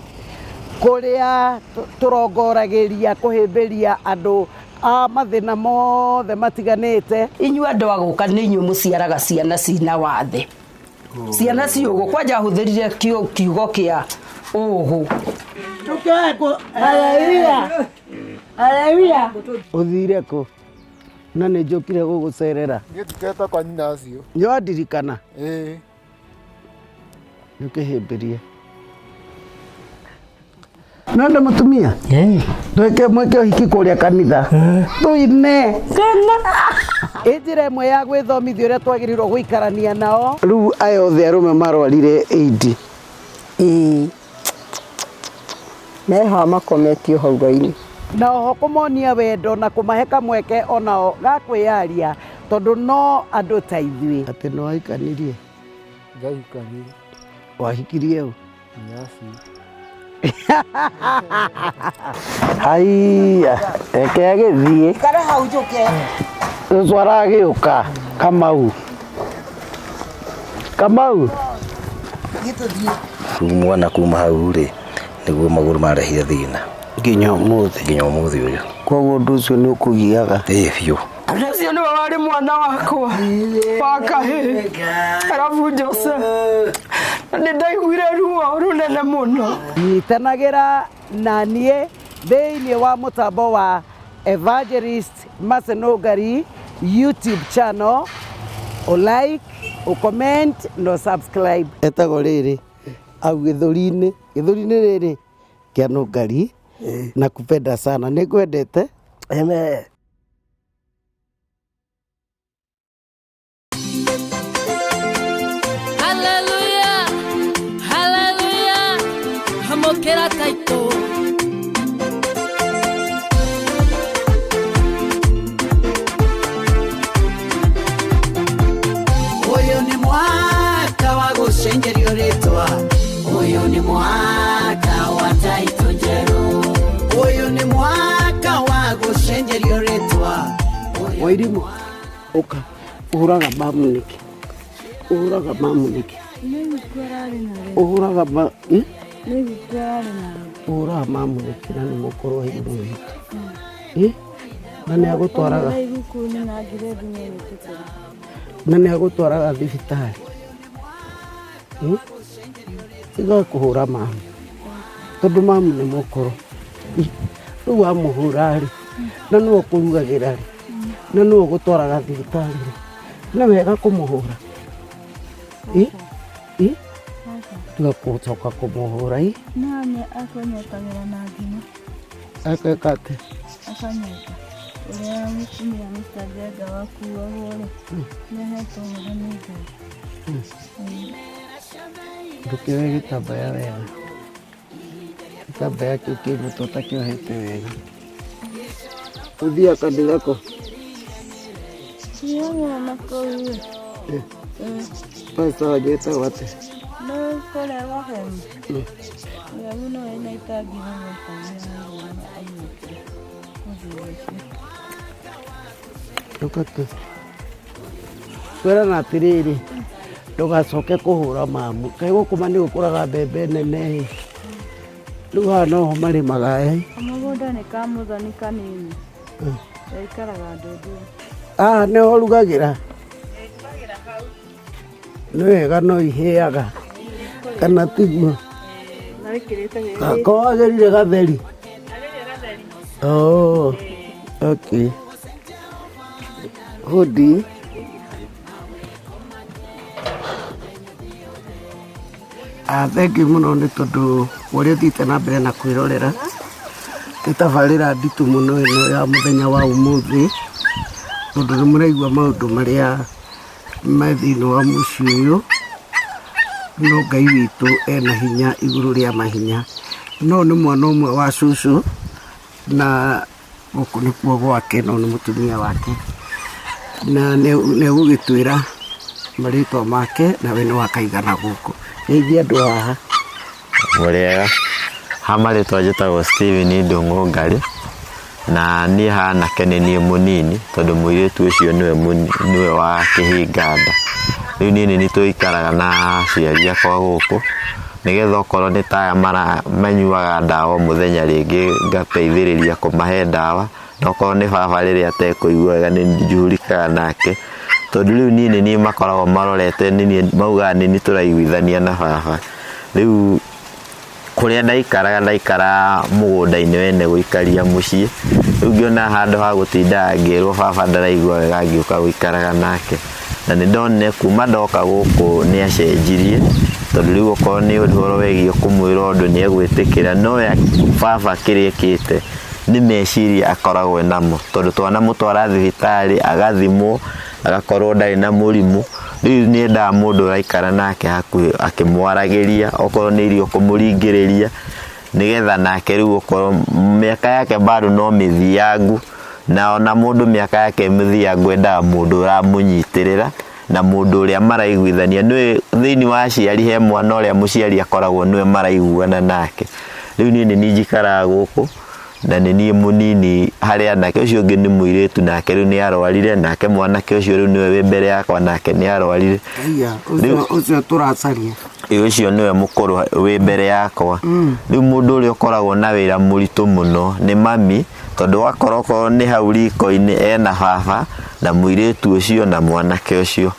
kũrĩa tũrongoragĩria kũhĩmbĩria andũ a mathĩna mothe matiganĩte. Inyuĩ andũ a gũka nĩ inyuĩ mũciaraga ciana cina wathe. Ciana ciũgũ kwanja ahũthĩrire kiugo kĩa ũgũ. Haleluya. Haleluya. Ũthire kũ? Na nĩ njũkire gũgũcerera. Niĩ ndiketa kwa nyina acio. Nĩ wandirikana? Ĩĩ. Nĩ ũkĩhĩmbĩrie. No nĩ mũtumia? Twĩke mwĩke ũhiki kũrĩa kanitha. Tũine. Ĩ njĩra ĩmwe ya gwĩthomithia ũrĩa twagĩrĩirwo gũikarania nao. Rĩu aya othe arũme marwarire AIDS. Ĩĩ. Meha makometio hau raini. Na oho kũmonia wendo na kũmahe kamweke onao ga kwĩyaria tondũ no andũ ta ithuĩ. Atĩ nĩ wahikanirie? Ndahikanirie. Wahikirie ũ? Nyasi. Haiya, reke agĩthiĩ. Ikara hau njũke. Cũcũ aragĩũka, Kamau. Kamau. Gĩtũthiĩ. Rĩu mwana kuma hau rĩ nĩguo magũrũ marehire thĩna nginya ũmũthĩ nginya ũmũthĩ ũyũ. Koguo ũndũ ũcio nĩ ũkũgiaga? Ĩĩ biũ. Ũcio nĩwe warĩ mwana wakwa wa kahĩĩ arabu Jose, na nĩ ndaiguire ruo rũnene mũno. Nyitanagĩra na niĩ thĩinĩ wa mũtambo wa Evangelist Mercy Nũngari YouTube channel, ũ like, ũ comment na ũ subscribe. Etagwo rĩrĩ au gĩthũri-inĩ, gĩthũri-inĩ rĩrĩ kĩa Nũngari na kupenda sana, nĩ ngwendete. Amen. Hallelujah, hallelujah, amũkĩra taitũ. Ũyũ nĩ mwaka wa gũcenjerio rĩtwa. Ũyũ nĩ mwaka wa Mwairimũ ũka ũhũraga mamu nĩkĩ ũhũraga mamu nĩkĩ Nĩ iguku ararĩ narĩo. ũhũraga ma ĩ? Nĩ iguku ararĩ narĩo. ũhũraga mamu nĩkĩ na nĩ mũkũrũ wa igũrũ witũ Ĩ? na nĩ agũtwaraga Nĩ iguku nĩ na ngirĩndi nĩ gwĩtĩkĩra. na nĩ agũtwaraga thibitarĩ Ĩ? Tiga kũhũra mamu tondũ mamu nĩ mũkũrũ Ĩ, rĩu wamũhũra rĩ na nĩwe ũkũrugagĩra rĩ na nĩwe ũgũtwaraga thibitarĩ rĩ nĩ wega kũmũhũra Ĩ? Ĩ? Tiga gũcoka kũmũhũra ĩ No akũnyetagĩra na ngima. Akeka atĩa Akanyeta. Ũrĩa mũtumia Mr. Njenga wakuagwo rĩ, nĩ ahetwo ũhoro nĩ Ngai. Ndũkĩoe gĩtambaya wega gĩtambaya kĩu kĩ mũtwe ũtakĩohete wega ũthiaga kanitha kũ Thiaga na kũu ĩ. Pastor wanyu etagwo atĩa No kũrĩa Wahemu. Wahemu no ĩna itangi hau akamĩra aiyũkie mũthuri ũcio. Ũka tu twerana atĩrĩrĩ ndũgacoke kũhũra mamu kaĩ gũkũ ma nĩ gũkũraga mbembe nene ĩ rĩu haha noho marĩmaga ĩ Kamũgũnda nĩ ka mũthoni kanini. Gaikaraga ndundu. Haha nĩho ũrugagĩra nĩ wega no ihĩaga kana tiguo ko wagĩrire gatheri oh okay hodi Ah, thengiũ mũno nĩ tondũ ũrĩa ũthiĩte na mbere na kwĩrorera nĩ tabarĩra nditũ mũno ĩno ya mũthenya wa ũmũthĩ tondũ nĩ mũraigua maũndũ marĩa me thĩinĩ wa mũciĩ ũyũ no Ngai witũ ena hinya igũrũ rĩa mahinya no nĩ mwana ũmwe wa cũcũ na gũkũ nĩkuo gwake no nĩ mũtumia wake na nĩ egũgĩtwĩra marĩtwa make na we nĩ wakaigana gũkũ geithia andũ haha Mũrĩega, ha marĩtwa njĩtagwo Steven Ndung'u Ngarĩ, na niĩ ha anake nĩ niĩ mũnini tondũ mũirĩtu ũcio nĩwe nĩwe wa kĩhinga nda. Rĩu niĩ nĩ niĩ tũikaraga na aciari akwa gũkũ, nĩgetha okorwo nĩ ta aya manyuaga ndawa o mũthenya rĩngĩ ngateithĩrĩria kũmahe ndawa, na okorwo nĩ baba rĩrĩa atekũigua wega nĩ njurikaga nake, tondũ rĩu niĩ nĩ niĩ makoragwo marorete nĩ niĩ maugaga nĩ niĩ tũraiguithania na baba. Rĩu kũrĩa ndaikaraga ndaikaraga mũgũnda-inĩ wene gũikaria mũciĩ, rĩu ngĩona handũ ha gũtindaga ngĩrwo baba ndaraigua wega ngĩũka gũikaraga nake. Na nĩ ndonire kuma ndoka gũkũ nĩ acenjirie, tondũ rĩu okorwo nĩ ũhoro wĩgiĩ kũmwĩra ũndũ nĩ egwĩtĩkĩra, no we baba kĩrĩa ekĩte nĩ meciria akoragwo enamo, tondũ twanamũtwara thibitarĩ agathimwo agakorwo ndarĩ na mũrimũ, rĩu nĩ endaga mũndũ ũraikara nake hakuhĩ akĩmwaragĩria, okorwo nĩ irio kũmũringĩrĩria, nĩgetha nake rĩu okorwo mĩaka yake bado no mĩthiangu, na ona mũndũ mĩaka yake mĩthiangu endaga mũndũ ũramũnyitĩrĩra, na mũndũ ũrĩa maraiguithania, nĩũĩ thĩinĩ wa aciari he mwana ũrĩa mũciari akoragwo nĩwe maraiguana nake, rĩu niĩ nĩ niĩ njikaraga gũkũ, na nĩ niĩ mũnini harĩ anake, ũcio ũngĩ nĩ mũirĩtu nake rĩu nĩ arwarire, nake mwanake ũcio rĩu nĩwe wĩ mbere yakwa nake nĩ arwarire. Aya, ũcio ũcio tũracaria Ĩ ũcio nĩwe mũkũrũ wĩ mbere yakwa. Rĩu mũndũ ũrĩa ũkoragwo na wĩra mũritũ mũno nĩ mami, tondũ wakorwo okorwo nĩ hau riko-inĩ ena baba na mũirĩtu ũcio na mwanake ũcio.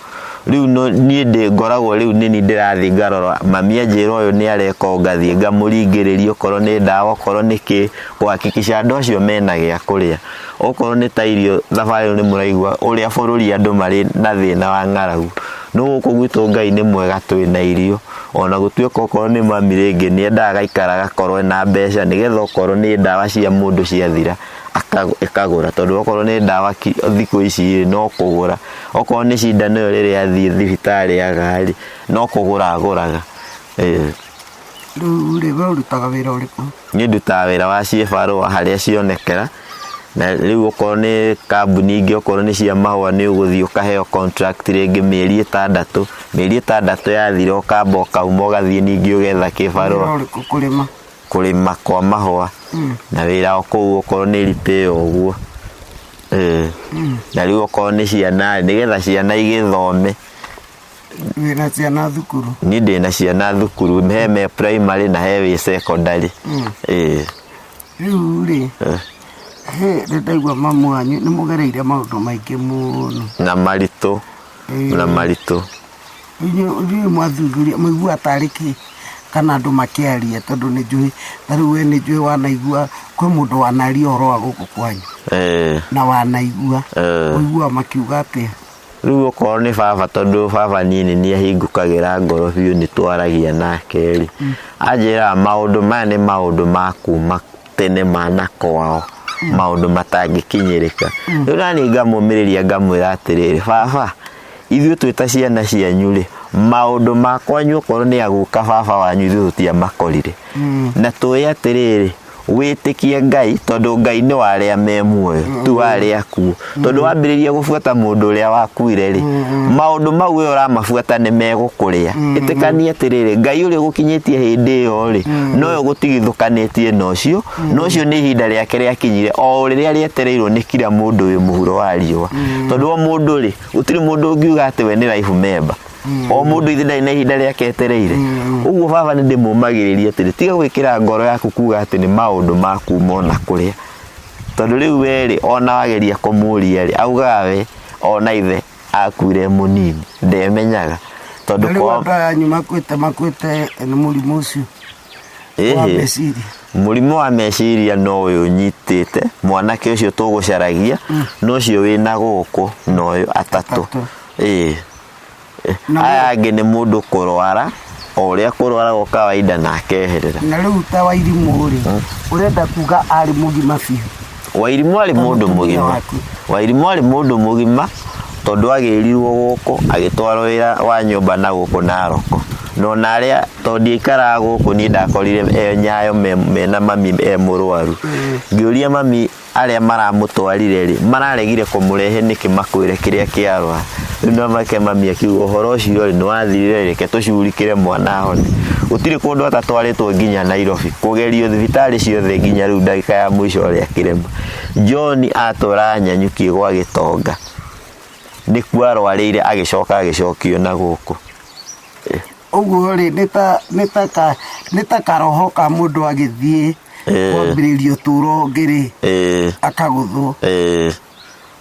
Rĩu niĩ ndĩ ngoragwo rĩu nĩ niĩ ndĩrathiĩ ngarora mami anjĩra ũyũ nĩ areka ũũ ngathiĩ ngamũringĩrĩria okorwo nĩ ndawa okorwo nĩ kĩ kũhakikisha andũ acio mena gĩa kũrĩa. Okorwo nĩ ta irio thabarĩ ĩno nĩ mũraigua ũrĩa bũrũri andũ marĩ na thĩna wa ng'aragu. No gũkũ gwitũ Ngai nĩ mwega twĩna irio ona gũtuĩka okorwo nĩ mami rĩngĩ nĩ endaga agaikara agakorwo ena mbeca nĩgetha okorwo nĩ ndawa cia mũndũ ciathira akagũra tondũ okorwo nĩ ndawa thikũ ici rĩ no kũgũra okorwo nĩ cindano ĩyo rĩrĩa athiĩ thibitarĩ aga rĩ no kũgũra agũraga. Rĩu rĩ we ũrutaga wĩra ũrĩkũ? Niĩ ndutaga wĩra wa ciĩbarũa harĩa cionekera na rĩu okorwo nĩ kambuni ingĩ okorwo nĩ cia mahũa nĩ ũgũthiĩ ũkaheo contract rĩngĩ mĩeri ĩtandatũ, mĩeri ĩtandatũ yathira ũkamba ũkauma ũgathiĩ ningĩ ũgetha kĩbarũa. Wĩra ũrĩkũ kũrĩma? Kũrĩma kwa mahũa na wĩra o kũu okorwo nĩ repair ũguo. Ĩĩ. Na rĩu okorwo nĩ ciana rĩ, nĩgetha ciana igĩthome. Wĩna ciana thukuru? Niĩ ndĩna ciana thukuru, he me primary na he wĩ secondary. Ĩĩ. Rĩu rĩ, he nĩ ndaigua mamu wanyu nĩ mũgereire maũndũ maingĩ mũno. Na maritũ. Na maritũ. Inyuĩ mwathuthuria mũiguaga tarĩ kĩ kana andũ makĩaria tondũ nĩ njũĩ ta rĩu we nĩ njũĩ wanaigua kwĩ mũndũ wanaria ũhoro wa gũkũ kwanyu na wanaigua ũiguaga makiuga atĩa? Rĩu okorwo nĩ baba tondũ baba niĩ nĩ niĩ ahingũkagĩra ngoro biũ nĩ twaragia nake rĩ, anjĩraga maũndũ maya nĩ maũndũ ma kuma tene ma na kwao, maũndũ matangĩkinyĩrĩka. Rĩu naniĩ ngamũmĩrĩria ngamwĩra atĩrĩrĩ, baba ithuĩ twĩ ta ciana cianyu rĩ, maũndũ ma kwanyu okorwo nĩ aguka baba wanyu ithuĩ tũtiamakorire. Na tũĩ atĩrĩrĩ, wĩtĩkie Ngai tondũ Ngai nĩ wa arĩa me muoyo ti wa arĩa akuũ. Tondũ wambĩrĩria gũbuata mũndũ ũrĩa wakuire rĩ, maũndũ mau we ũramabuata nĩ megũkũrĩa. Ĩtĩkania atĩrĩrĩ, Ngai ũrĩa ũgũkinyĩtie hĩndĩ ĩyo rĩ, nowe ũgũtigithũkanĩtie na ũcio, na ũcio nĩ ihinda rĩake rĩakinyire o rĩrĩa rĩetereirwo nĩ kira mũndũ wĩ mũhuro wa riũa. Tondũ o mũndũ rĩ, gũtirĩ mũndũ ũngiuga atĩ we nĩ life member. O mũndũ ithe ndarĩ na ihinda rĩake etereire. Ũguo baba nĩ ndĩmũmagĩrĩria atĩrĩ, tiga gwĩkĩra ngoro yaku kuga atĩ nĩ maũndũ ma kuma ona kũrĩa. Tondũ rĩu we rĩ, ona wageria kũmũria rĩ, augaga we ona ithe akuire e mũnini, ndemenyaga. Tondũ Na rĩu kwao andũ aya anyu makuĩte makuĩte nĩ mũrimũ ũcio wa Ĩhĩ. meciria. Mũrimũ wa meciria no ũyũ ũnyitĩte mwanake ũcio tũgũcaragia na ũcio wĩna gũkũ na ũyũ atatũ. Ĩĩ. Aya angĩ nĩ mũndũ kũrwara o ũrĩa kũrwaragwo kawaida na akeherera. Na rĩu ta Wairimũ rĩ, ũrenda kuga arĩ mũgima biũ? Wairimũ arĩ Ta mũndũ mũtumia mũgima. waku. Wairimũ arĩ mũndũ mũgima tondũ agĩrirwo gũkũ agĩtwarwo wĩra wa nyũmba na gũkũ Naroko. Na ona arĩa tondũ ndiaikaraga gũkũ niĩ ndakorire e Nyayo mena mami e mũrwaru. Ngĩũria mami arĩa maramũtwarire rĩ, mararegire kũmũrehe nĩkĩ makwĩre kĩrĩa kĩarwara. Rĩu no make mami akiuga ũhoro ũcio rĩ, nĩ wathirire reke tũcurikĩre mwana ahone. Gũtirĩ kũndũ atatwarĩtwo nginya Nairobi, kũgerio thibitarĩ ciothe nginya rĩu ndagĩka ya mũico ũrĩa kĩrema. John atũraga Nyanyuki gwa Gĩtonga, nĩkuo arwarĩire agĩcoka agĩcokio na gũkũ. Ũguo rĩ, nĩ ta, nĩ ta ka, nĩ ta karoho ka mũndũ agĩthiĩ kwambĩrĩria ũtũũro ũngĩ rĩ, akagũthwo.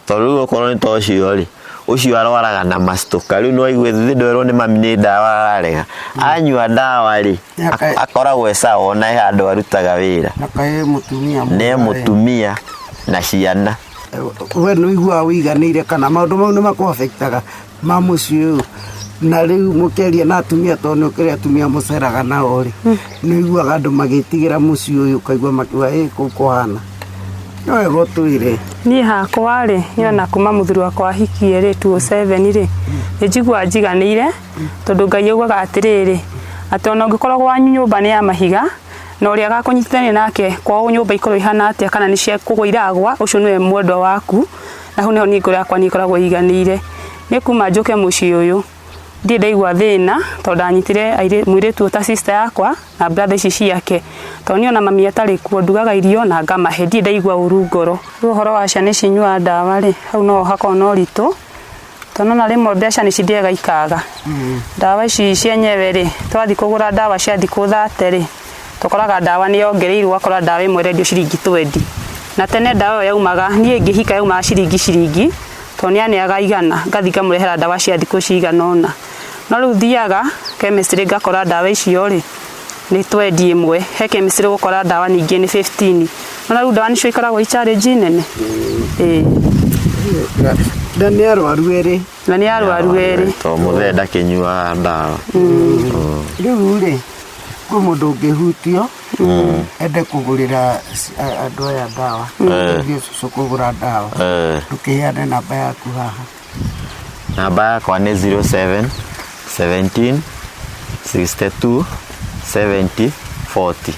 Tondũ rĩu okorwo nĩ ta ũcio rĩ, ũcio arwaraga na macitũka rĩu no aigue thĩ nderwo nĩ mami nĩ ndawa ararega. Anyua ndawa rĩ, akoragwo e sawa ona he handũ arutaga wĩra. Na kaĩ mũtumia Ne mũtumia na ciana. We nĩ ũiguaga ũiganĩire kana maũndũ mau nĩ makũ affect aga ma mũciĩ ũyũ? Na rĩu mũkĩaria na atumia tondũ nĩ ũkĩrĩ atumia mũceraga nao rĩ, nĩ ũiguaga andũ magĩtigĩra mũciĩ ũyũ ũkaigua makiuga ĩ kũu kũhana. No wega ũtwĩre. Niĩ hakwa rĩ, niĩ ona kuma mũthuri wakwa ahikie rĩ 207 rĩ, nĩ njiguaga njiganĩire tondũ Ngai augaga atĩrĩrĩ, atĩ ona ũngĩkorwo gwanyu nyũmba nĩ ya mahiga, na ũrĩa agakũnyitithania nake kwao nyũmba ikorwo ihana atĩa kana nĩ cia kũgwa iragwa, ũcio nĩwe mwendwa waku, na hau nĩho niĩ ngoro yakwa niĩ ĩkoragwo ĩiganĩire. Niĩ kuma njũke mũciĩ ũyũ, ndirĩ ndaigua thĩna tondũ ndanyitire mũirĩtu ũyũ ta sister yakwa na brother ici ciake. Tondũ niĩ ona mami atarĩ kuo ndugaga irio na ngamahe, ndirĩ ndaigua ũru ngoro. Rĩu ũhoro wa ciana ici inyuaga ndawa rĩ, hau noho hakoragwo na ũritũ, tondũ nĩwona rĩmwe mbeca nĩ cithiaga ikaga. Ndawa ici cienyewe rĩ, twathiĩ kũgũra ndawa cia thikũ thate rĩ, tũkoraga ndawa nĩ yongereirwo ũgakora ndawa ĩmwe ĩrendio ciringi twendi. Na tene ndawa ĩyo yaumaga, niĩ ngĩhika yaumaga ciringi ciringi, tondũ nĩ aneaga igana, ngathiĩ ngamũrehera ndawa cia thikũ cigana ũna. No rĩu thiaga chemistry ngakora ndawa icio rĩ, nĩ twendi ĩmwe, he chemistry ũgũkora ndawa ningĩ nĩ fifteen. Nĩwona rĩu ndawa nĩcio ikoragwo i challenge nene. Ĩĩ. Na nĩ arwaru erĩ. Na nĩ arwaru erĩ. To mũthee ndakĩnyuaga ndawa. Rĩu rĩ, kwĩ mũndũ ũngĩhutio ende kũgũrĩra andũ aya ndawa, ũteithie cũcũ kũgũra ndawa, ndũkĩheane namba yaku haha. Namba yakwa nĩ 07 17 62 70 40.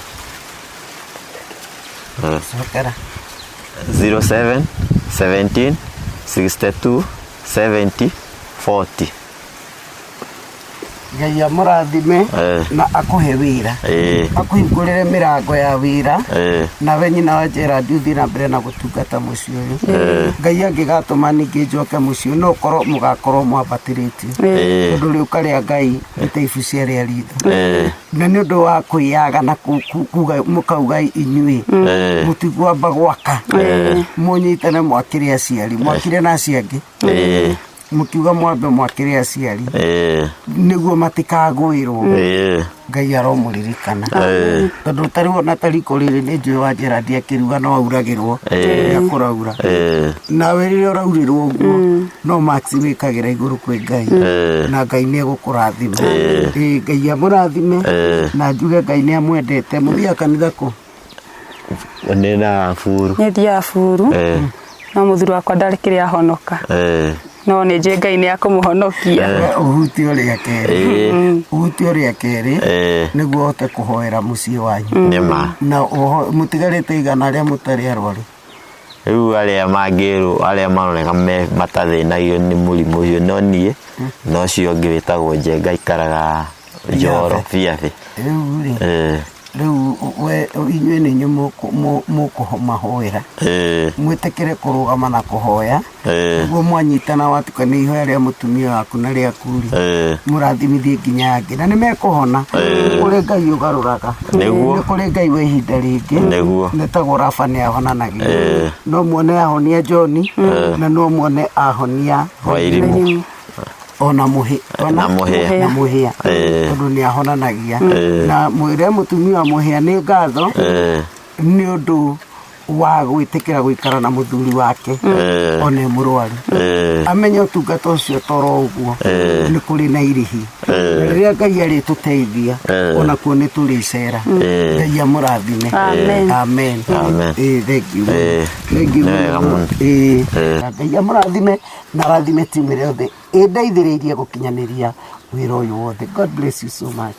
Cokera. 07 17 62 70 40. Ngai amũrathime na akũhe wĩra, akũhingũrĩre mĩrango ya wĩra, nawe nyina wa Gerald ũthiĩ na mbere na gũtungata mũciĩ ũyũ. Ngai angĩgatũma ningĩ njoke mũciĩ ũyũ, no ũkorwo mũgakorwo mwambatĩrĩtio, tondũ rĩũka rĩa Ngai nĩ ta ibucia rĩa ritho. Na nĩ ũndũ wa kwĩyaga na kuga mũkauga inyuĩ mũtigwamba gwaka, mũnyitane mwakĩre aciari, mwakire na acio angĩ, mũkiuga mwambe mwakĩre aciari nĩguo matikagwĩrwo. Ngai aromũririkana, tondũ tarĩu ona tariko rĩrĩ nĩ njũĩ wa Gerald akĩruga no auragĩrwo rĩrĩa kũraura. Nawe rĩrĩa ũraurĩrwo ũguo no max wĩkagĩra igũrũ kwĩ Ngai, na Ngai nĩ egũkũrathima. Ĩĩ, Ngai amũrathime na njuge Ngai nĩ amwendete. Mũthiaga kanitha kũ? Nĩ na buru. Nĩ thiaga buru. No mũthuri wakwa ndarĩ kĩrĩa ahonoka, no nĩ njũĩ Ngai nĩ akũmũhonokia. Ũhutie ũrĩa kerĩ, ũhutie ũrĩa kerĩ, nĩguo ũhote kũhoera mũciĩ wanyu. Nĩ ma. Na mũtigarĩte igana arĩa mũtarĩ arwaru. Rĩu arĩa mangĩrwo, arĩa maroneka me matathĩnagio nĩ mũrimũ ũcio, no niĩ na ũcio ũngĩ wĩtagwo Njenga aikaraga Njoro Biathi. Rĩu rĩ, rĩu we inyuĩ nĩ inyuĩ mũkũmahoera, mwĩtĩkĩre kũrũgama na kũhoya, nĩguo mwanyitana watukania ihoya rĩa mũtumia waku na rĩaku rĩ, mũrathimithie nginya angĩ na nĩ mekũhona. Nĩ kũrĩ Ngai ũgarũraga. Nĩguo. Nĩ kũrĩ Ngai wa ihinda rĩngĩ. Nĩguo. Nĩtagwo Rafa nĩ ahonanagia. No muone ahonia John, na no muone ahonia Wairimũ. Ona mũhĩ Na mũhĩa. Na mũhĩa, tondũ nĩ ahonanagia. Na mwĩre mũtumia wa mũhĩa nĩ ngatho nĩ ũndũ wa gwĩtĩkĩra gũikara na mũthuri wake ona e mũrwaru. Amenye ũtungata ũcio toro ũguo, nĩ kũrĩ na irĩhi. Na rĩrĩa Ngai arĩtũteithia, onakuo nĩ tũrĩcera. Ngai amũrathime. Amen. Amen. Amen. Thank you. Thank you. Nĩ wega mũno. Ngai amũrathime na arathime timu ĩrĩa yothe ĩndeithĩrĩirie gũkinyanĩria wĩra ũyũ wothe. God bless you so much.